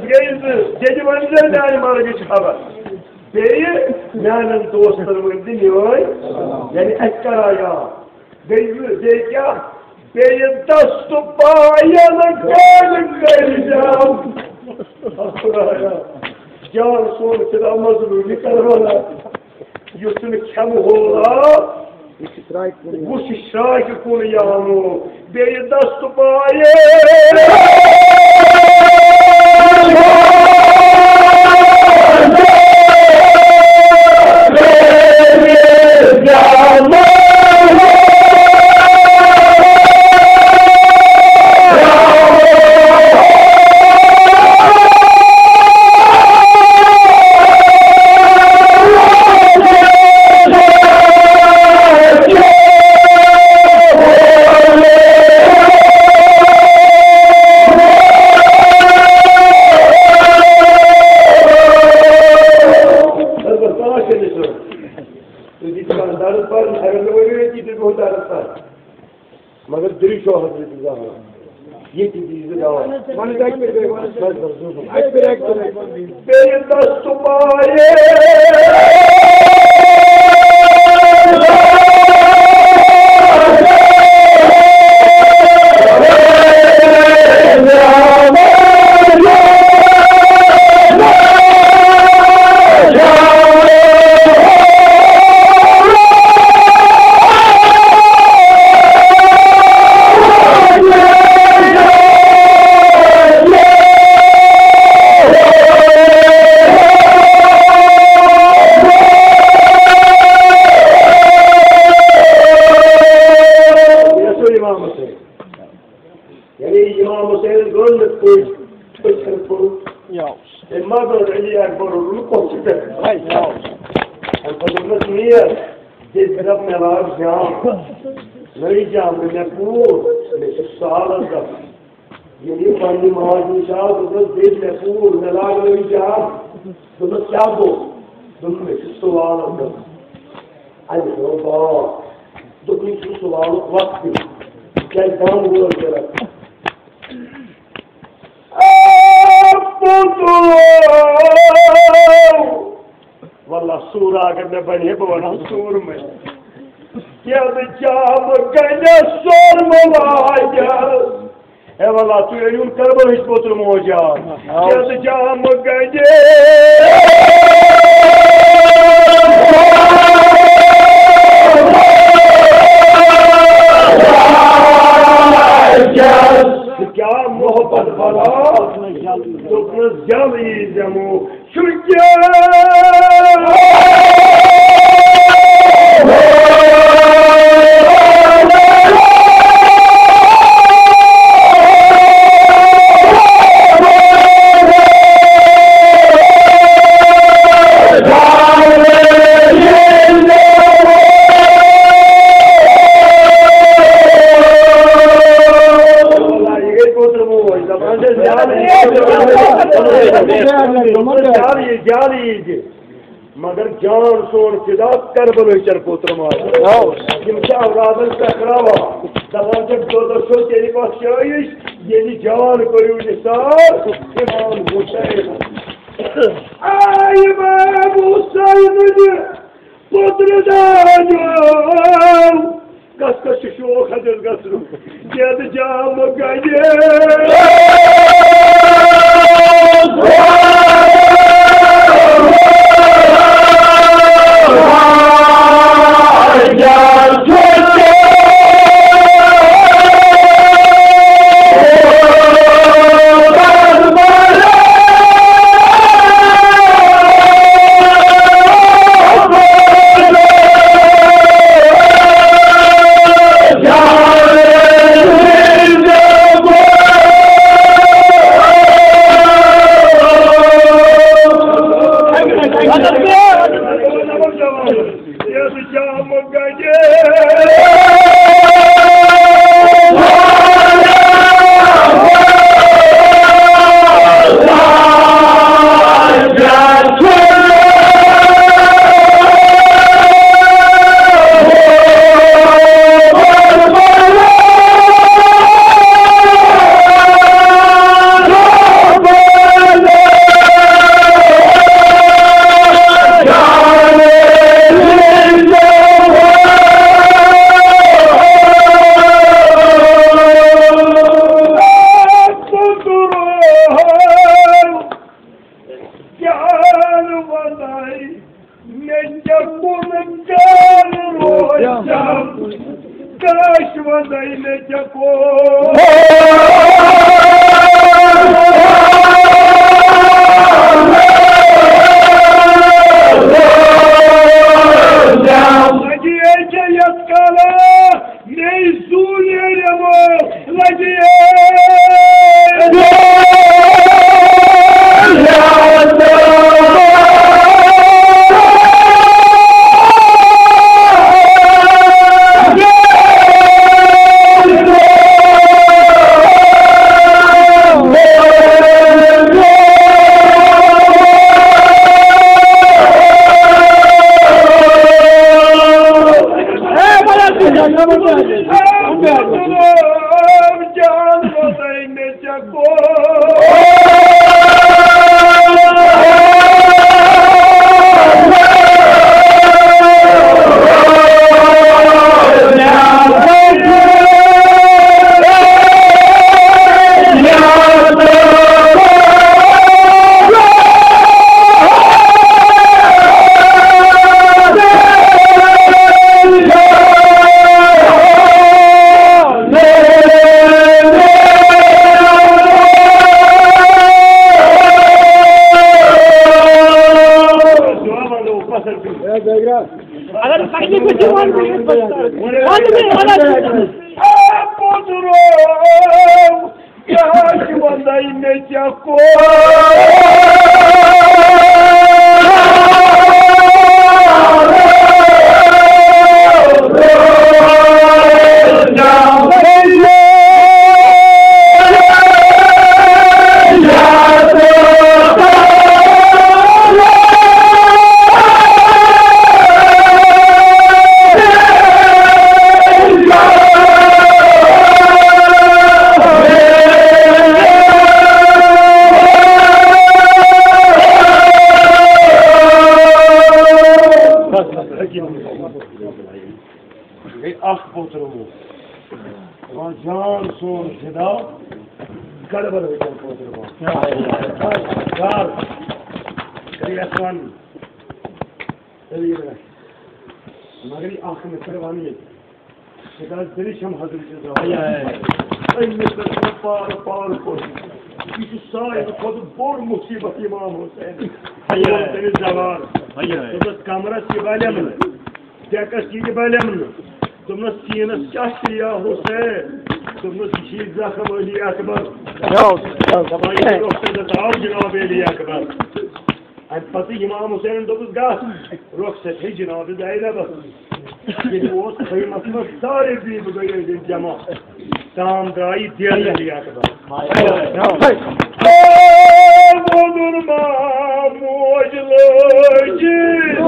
گٔے زٕ، جیٚجہِ ؤنۍ زٮ۪ن میٛانہِ مرگٕچ خبر۔ بیٚیہِ میٛانٮ۪ن دوستن ؤنۍ زِ میٛٲنۍ، یعنی اَسہِ کرا یاد۔ بیٚیہِ، بیٚیہِ کیٛاہ؟ بیٚیہِ دست پایَن گٔلۍ کٔرۍ جام۔ خدایا، جان سون فدا مظلوم یہِ کربلا۔ یُس نہٕ کھٮ۪مہٕ ہول آو، وُچھ شراکہِ کُن یامو۔ بیٚیہِ دست پایے۔ تُہۍ دِیِو دَرٕد پَرُن، اگر نہٕ ؤنِو ییٚتی، تُہۍ گوٚو دَرٕد پَرُن۔ مگر دِلہِ چھُ حضرت زہرا۔ ییٚتہِ دِیِو دَوا۔ وَنہٕ اَکہِ پھِرِ گٔے، وَنہٕ اَکہِ پھِرِ۔ بیٚیہِ دَستہٕ پایے۔ یعنی امام حسین گوٚو نہٕ پٔزۍ، پٔزۍ پٲٹھۍ۔ یاو۔ أمۍ ما دوٚپ علی اکبر روٚٹ کۄس چھِ پٮ۪ٹھ؟ ہاے، یاو۔ أمۍ پتہٕ دوٚپنَس، "میر، دِژ مےٚ لاگ جام، نٔے جام، مےٚ کوٗر، مےٚ چھِ سالس گژھُن۔" ییٚلہِ یہِ پننہِ ماجہِ نِش آو، دوٚپنَس، "دِژ مےٚ کوٗر، مےٚ لاگ نٔے جام۔" دوٚپنَس، "کیٛاہ گوٚو؟" دوٚپُن، "مےٚ چھِ سوالس گژھُن۔" اَمہِ برٛونٛہہ باد دوٚپُن، "یہِ چھُ سوالُک وقتٕے، تِکیٛازِ دَم وٲژ ضروٗرت۔" واللہ سوٗر اگر مےٚ بنہِ ہے، بہٕ وَنہٕ ہا سوٗر مےٚ۔ کیٛاہ بہٕ کیٛاہ بہٕ کَنہِ سوٚر مہٕ لاگہِ۔ ہے واللہ، تُہۍ أنِو کربلٕچ پوٚتُر موج یاد۔ کیٛاہ بہٕ کیٛاہ بہٕ کَنہِ۔ کیٛاہ محبت بلا، دوٚپنَس جلد یی زٮ۪مو۔ شُکر جال یہِ، جال یہِ دِ۔ مگر جان سون فدا کربلٲے چر پوتر ماز۔ یِم چھِ اولادن ٹکراوان۔ دپان چھِ، دۄدس چھو تیٚلہِ بخشٲیِش، ییٚلہِ جان کٔرِو نثار امام حسین۔ آ امام حسین، پوتر دانیو، کس کس چھُ شوق حجس گژھنُک؟ گیدٕ جام گجے۔ جان وَنَے مےٚ ژےٚ کُن جان روزم، کاش وَنَے مےٚ ژےٚ کُن۔ لگی ہے ژےٚ یَتھ کالَس مے زوٗنہِ رٮ۪مو لگہِ۔ اگر تکلیف چھِ یِوان، بہٕ چھُس پَتہٕ پوٚز روو، کیٛاہ چھِ وَنان مےٚ ژےٚ کوٚر؟ گٔے اکھ پوٚتُر وول۔ دَپان جان سون فدا، گڑبڑ ہوئی جان پوٚتُر وول۔ یار، کٔرِو احسان۔ مگر یہِ اکھ مےٚ کٔر وَنٕنۍ۔ سُہ کَرِ دٔرِش ہم حضرت زہرا۔ أمِس پٮ۪ٹھ چھُ پارٕ پارٕ کوٚرمُت۔ یہِ چھُ ساروی کھۄتہٕ بوٚڑ مُصیٖبت اِمام حُسین۔ تٔمِس زوال۔ دوٚپنَس، کمرس یہِ بَلٮ۪م نہٕ، ڈٮ۪کس یہِ تہِ بَلٮ۪م نہٕ۔ دوٚپنَس، سیٖنس کیٛاہ چھُ یا حُسین؟ دوٚپنَس، یہِ چھِ زخم علی اکبر۔ دَپان، یہِ چھُ رۄخ تَتٮ۪تھ آو جناب علی اکبر۔ اَمہِ پَتہٕ اِمام حُسینَن دوٚپُس، گژھ، رۄخ سۭتۍ ہے جناب زینبَس۔ ییٚلہِ اوس خیمَس منٛز سارے بیبہٕ گٔے أنٛدۍ أنٛدۍ جمع۔ تام درٛایہِ دٮ۪ل علی اکبر۔ مودُر ما موج لٲجِتھ۔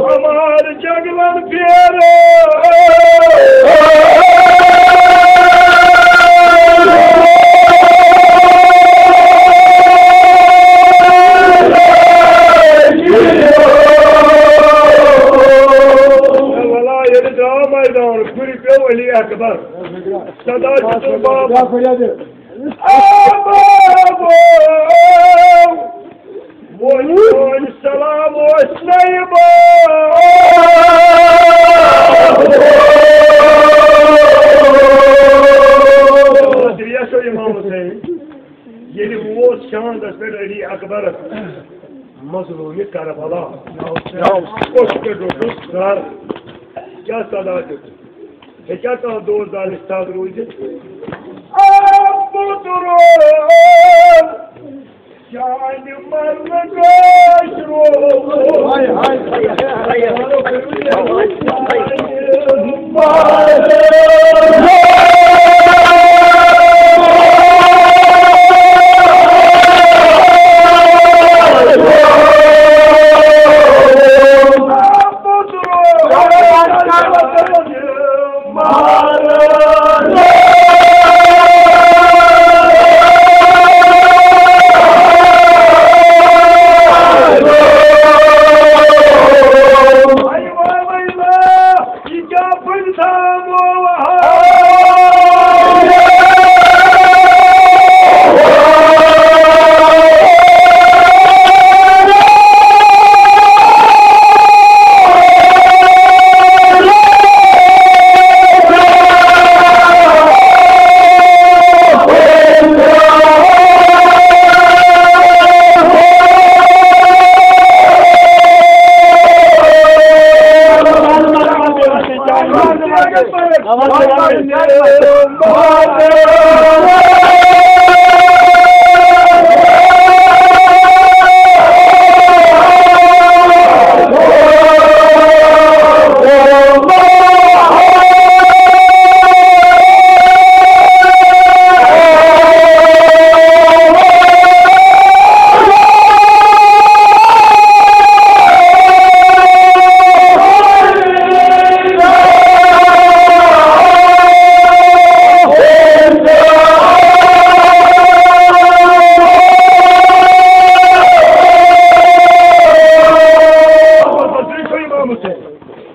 ہمار جنگلن پھیرٕ۔ ولا ییٚلہِ درٛاو مٲدان، گُرِ پیوٚو علی اکبر۔ صدا چھُ تُل باب۔ آ بابو، وۄنۍ چٲنۍ سلام اوس نَے بابو۔ یہِ ہسا امام حسین۔ ییٚلہِ ووت شاندس پٮ۪ٹھ علی اکبرس مظلومِ کربلا۔ کۄس پٮ۪ٹھ روٚٹُس سر؟ کیٛاہ صدا دیُت؟ ہے کیٛاہ کانٛہہ دوست دار استاد روٗزِتھ؟ آ، بُزرگ، چانہِ مرنہٕ گژھ روزُن۔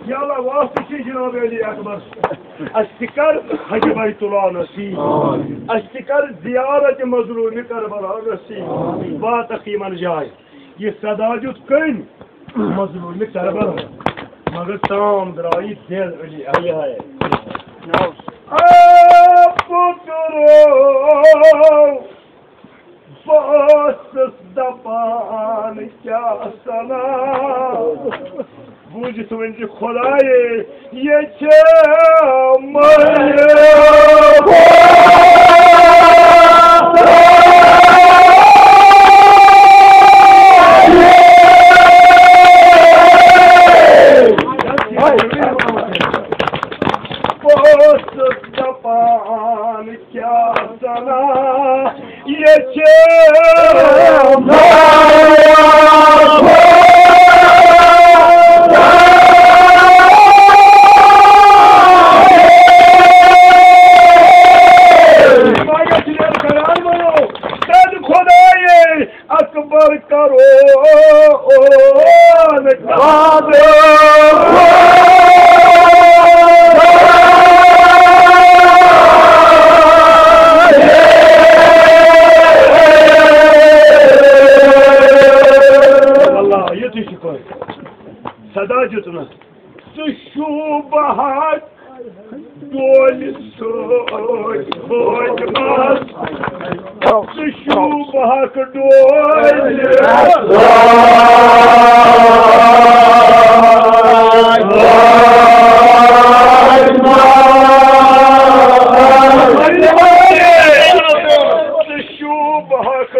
یا اللہ، واسطہٕ چھُ جناب علی اکبر۔ اَسہِ تہِ کر حج بیت اللہ نصیب۔ اَسہِ تہِ کر زیارت مظلوم کربلا نصیب۔ واتکھ یِمن جاے۔ یہِ صدا دیُت کٔمۍ؟ مظلوم کربلا۔ مگر تام درٛاو یہِ دِل علی اکبر۔ آ پُترو، بہٕ اوسُس دپان کیٛاہ سنا۔ بوٗزِتھ ؤنۍ زِ خۄدایے، یہِ چھِ مٲلِک۔ بہٕ اوسُس دپان کیٛاہ سنا، یہِ چھِ کران وَنو، تَتھ خۄدایے اکبر کرو اللہ، یُتھُے چھُ پٲٹھۍ۔ صدا دیُتنَس۔ ژٕ شوٗبہٕ ہا ڈولہِ سۭتۍ بٲج منٛز۔ ژٕ شوٗبہٕ ہاکھ ڈولہِ۔ ژٕ شوٗبہٕ ہاکھ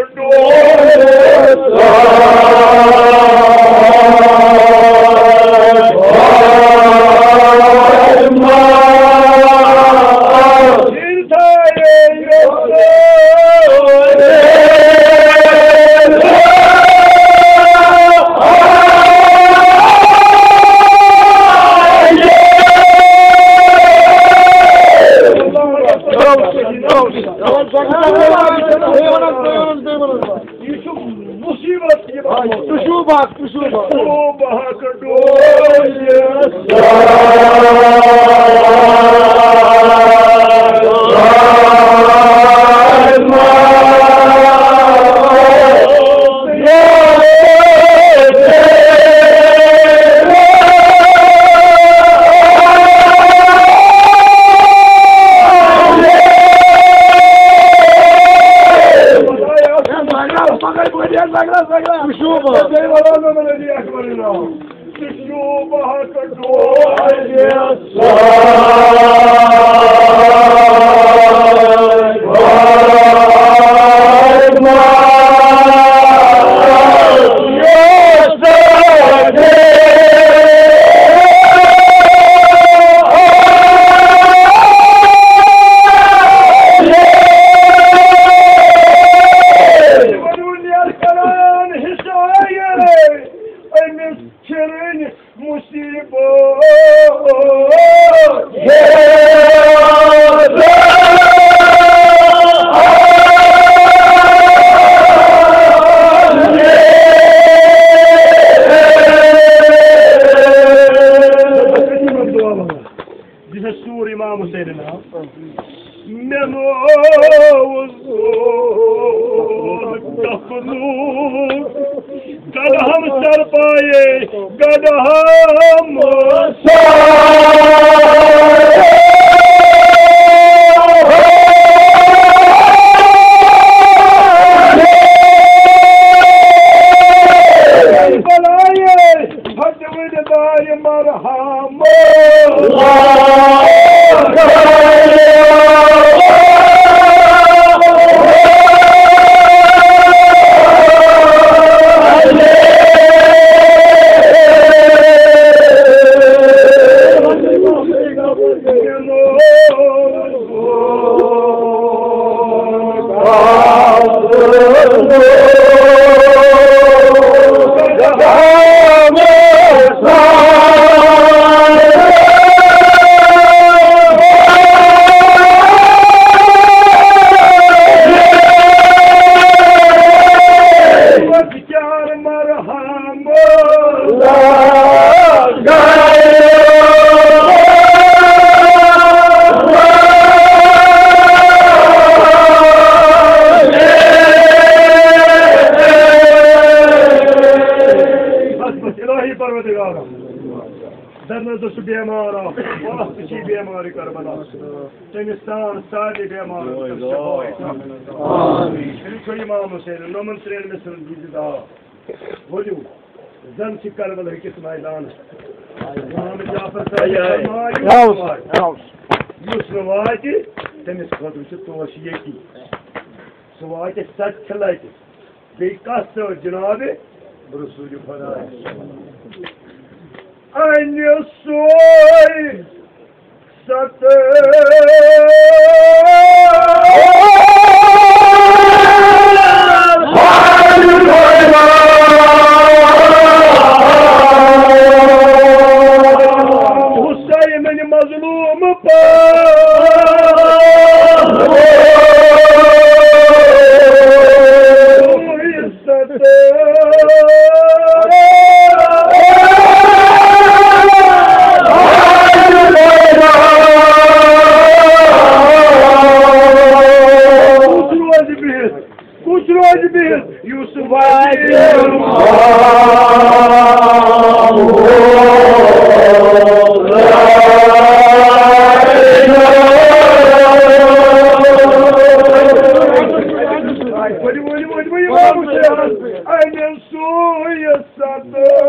یہِ چھُ مُصیٖبت، یہِ چھُ بَہَکھ، یہِ چھُ بَہَکھ۔ أمِس چھِرٕنۍ مُصیٖبت۔ یہِ چھُ سوٗر اِمام حُسینَن ناو۔ مےٚ لوگ دفنُک گڑھم سر پایے گڑھم سر۔ بلائے فتوی دار مرحم۔ الہی پروردگارا، درنظر سُہ بیمار اکھ، وقت چھِ بیمار کربلا۔ تٔمِس تان سارے بیمار۔ آمین۔ چھُ اِمام حُسین نومن ترٛٮ۪ن مِصرن دیٖزِ دعا۔ ؤلِو، زن چھِ کربلہٕ کِس میدانس امام جعفر صٲب فرمایہِ، یُس نہٕ واتہِ، تٔمِس خٲطرٕ چھِ توش ییٚتی۔ سُہ واتہِ ستہِ لٹہِ۔ بیٚیہِ کتھ سۭتۍ جناب رسول خدا؟ انہِ سوے ستہٕ۔ حسین مظلوم پا۔ کُس روزِ بِہِتھ؟ کُس روزِ بِہِتھ؟ یوسف واتہِ۔ ؤلِو، ؤلِو، ؤلِو، ؤلِو، امام حسین۔ اَمہِ سُے ستہٕ۔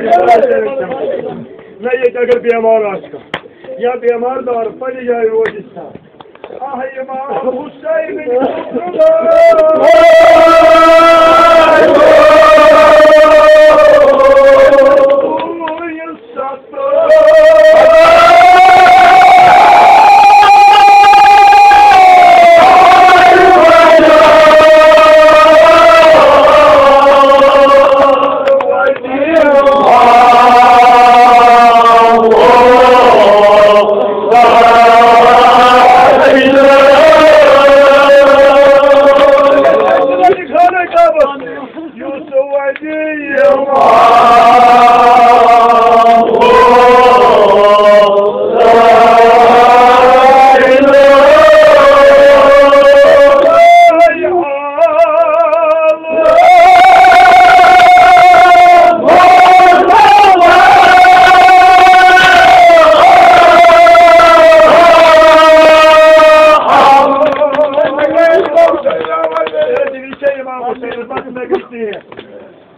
نہ، ییٚتہِ اگر بیمار آسہِ کانٛہہ یا بیمار دار پننہِ جایہِ روزِ سا۔ آہ، امام حسین۔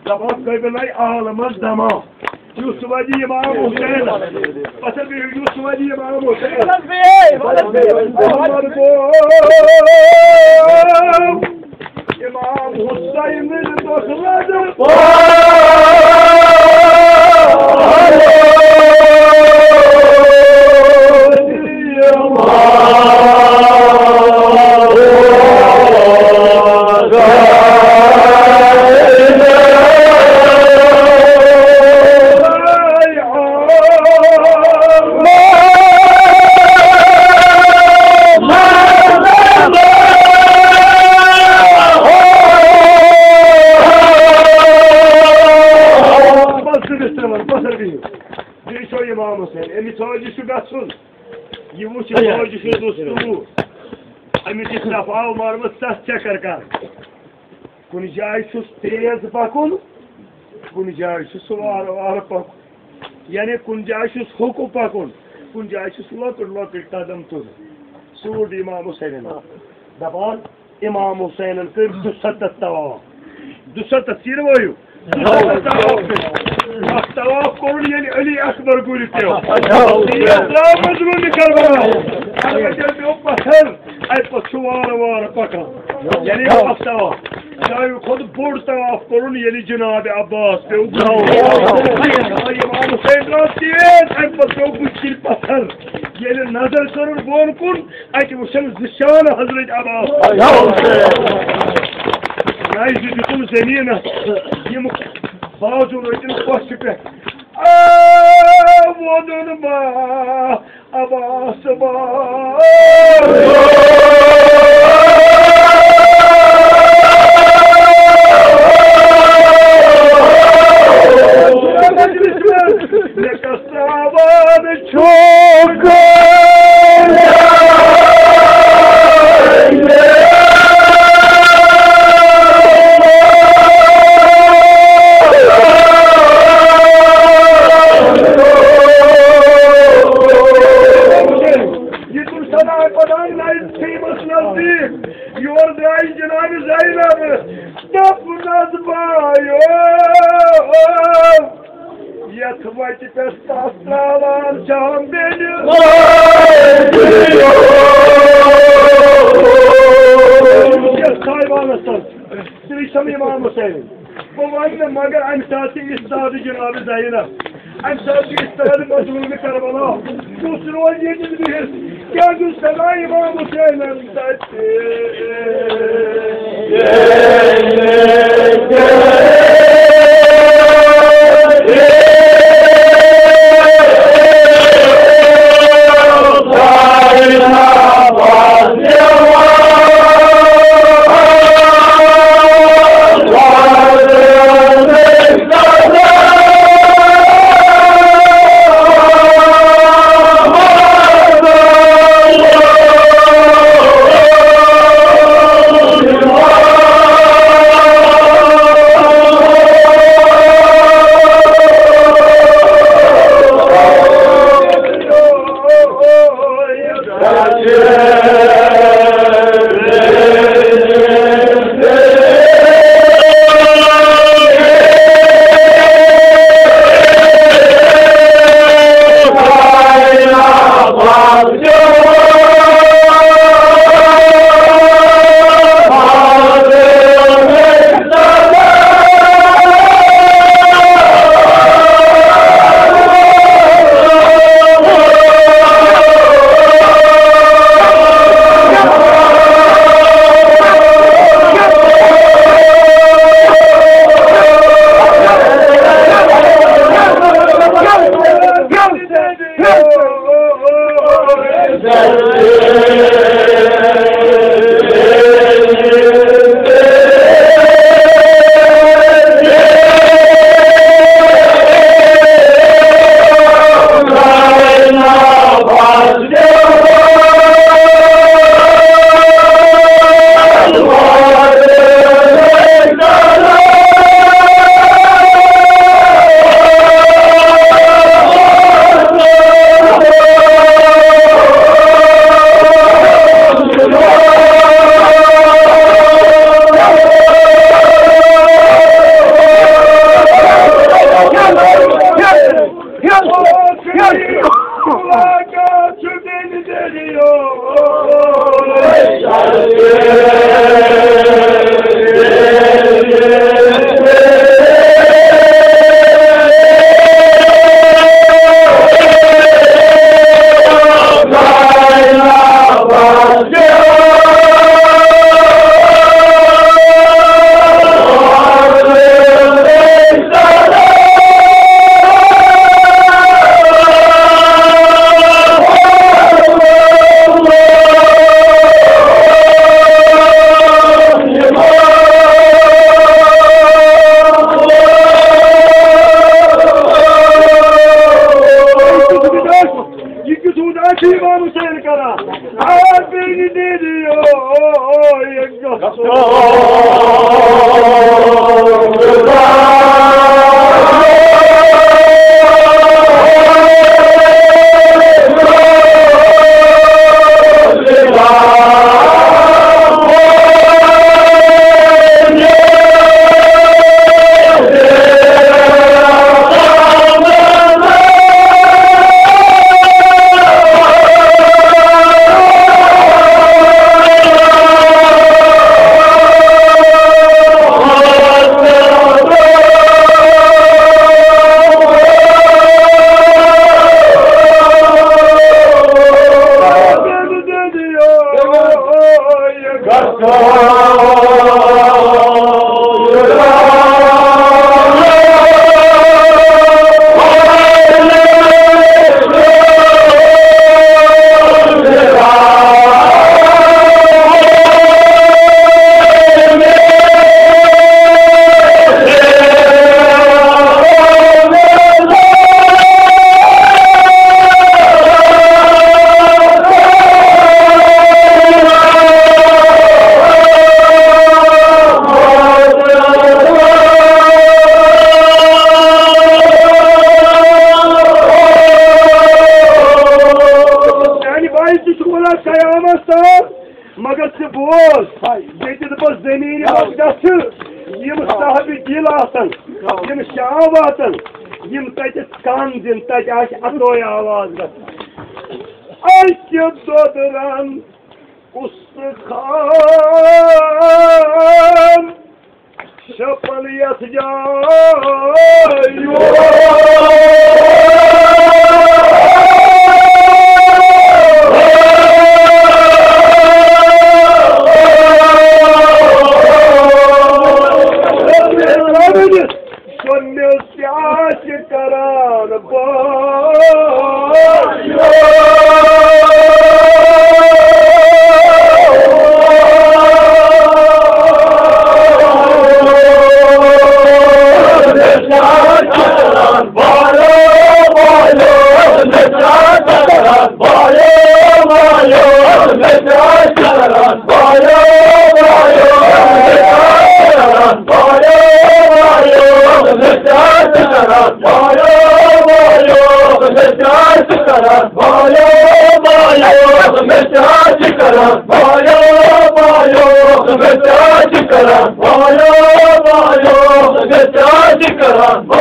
دپان قٲبلے عالمس دما۔ یوسف علی امام حسین۔ پتھر بیٚیہِ یوسف علی امام حسین۔ محمد گوٚو امام حسین دۄہ۔ بس، بس، بس، بس۔ بیٚیہِ چھُ امام حسین، أمِس حٲجی چھُ گژھُن۔ یہِ وٕچھ، یہِ حٲجی چھُ دوٚستوٗ۔ أمِس چھِ صفا مارمٕژ ستھ چکر کرٕنۍ۔ کُنہِ جایہِ چھُس تیز پکُن، کُنہِ جایہِ چھُس وارٕ وارٕ پکُن۔ یعنی کُنہِ جایہِ چھُس ہُکُن پکُن، کُنہِ جایہِ چھُس لۄکٕٹۍ لۄکٕٹۍ قدم تُلٕنۍ۔ سوٗر امام حسینن دپان، امام حسینن کٔرۍ دُسَتتھ طواف۔ دُسَتتھ، سیٖر وٲیِو۔ دُسَتتھ طواف کٔرۍ۔ اکھ طواف کوٚرُن ییٚلہِ علی اکبر گُرِ پیوٚو۔ یہِ درٛاو مظلوٗمِ کربلا۔ اَتھ پٮ۪ٹھ پیوٚو پتھر۔ اَمہِ پتہٕ چھُ وارٕ وارٕ پکان۔ یعنی اکھ طواف۔ ساروی کھۄتہٕ بوٚڑ طواف کوٚرُن ییٚلہِ جناب عباس پیوٚو گُرِ۔ امام حسین درٛاو تیز، اَمہِ پتہٕ پیوٚو بُتھِ کِنۍ پتھر۔ ییٚلہِ نظر کٔرٕن بۄن کُن، اَتہِ وٕچھن زٕ شانہٕ حضرت عباس۔ نَیہِ زٕ دیُتُن زٔمیٖنَس، یِم بازو رٔٹِن کۄچھِ پٮ۪ٹھ۔ آ، ووٚنُن با، عباس با۔ مےٚ کَس ترٛاوان چھُکھ۔ یہِ تُل سنا پتہٕ آیہِ نَیہِ ٹھیٖمَس نزدیٖک۔ یور درٛایہِ جناب زینب۔ دوٚپنَس بایو، یتھ وتہِ پٮ۪ٹھ تس تراوان چھام بیٚنہِ۔ یتھ سایوانس تل، تُہۍ چھِو امام حسین۔ بہٕ ونہٕ نہٕ، مگر امہِ ساتہٕ تہِ استاد جناب زینب۔ اَمہِ ساتہٕ چھُ استاد مظلوم کربلا۔ کُس روزِ ییٚتٮ۪تھ بِہِتھ؟ کیٛاہ چھُ سزا امام حسینَن تَتہِ؟ واتان، یِم تَتہِ کَن دِن، تَتہِ آسہِ اَتھوے آواز گژھان۔ اَکہِ دۄدرَن اُستخان شپن یتھ جایہِ۔ سُہ مےٚ کیٛاہ چھِ کران بایو؟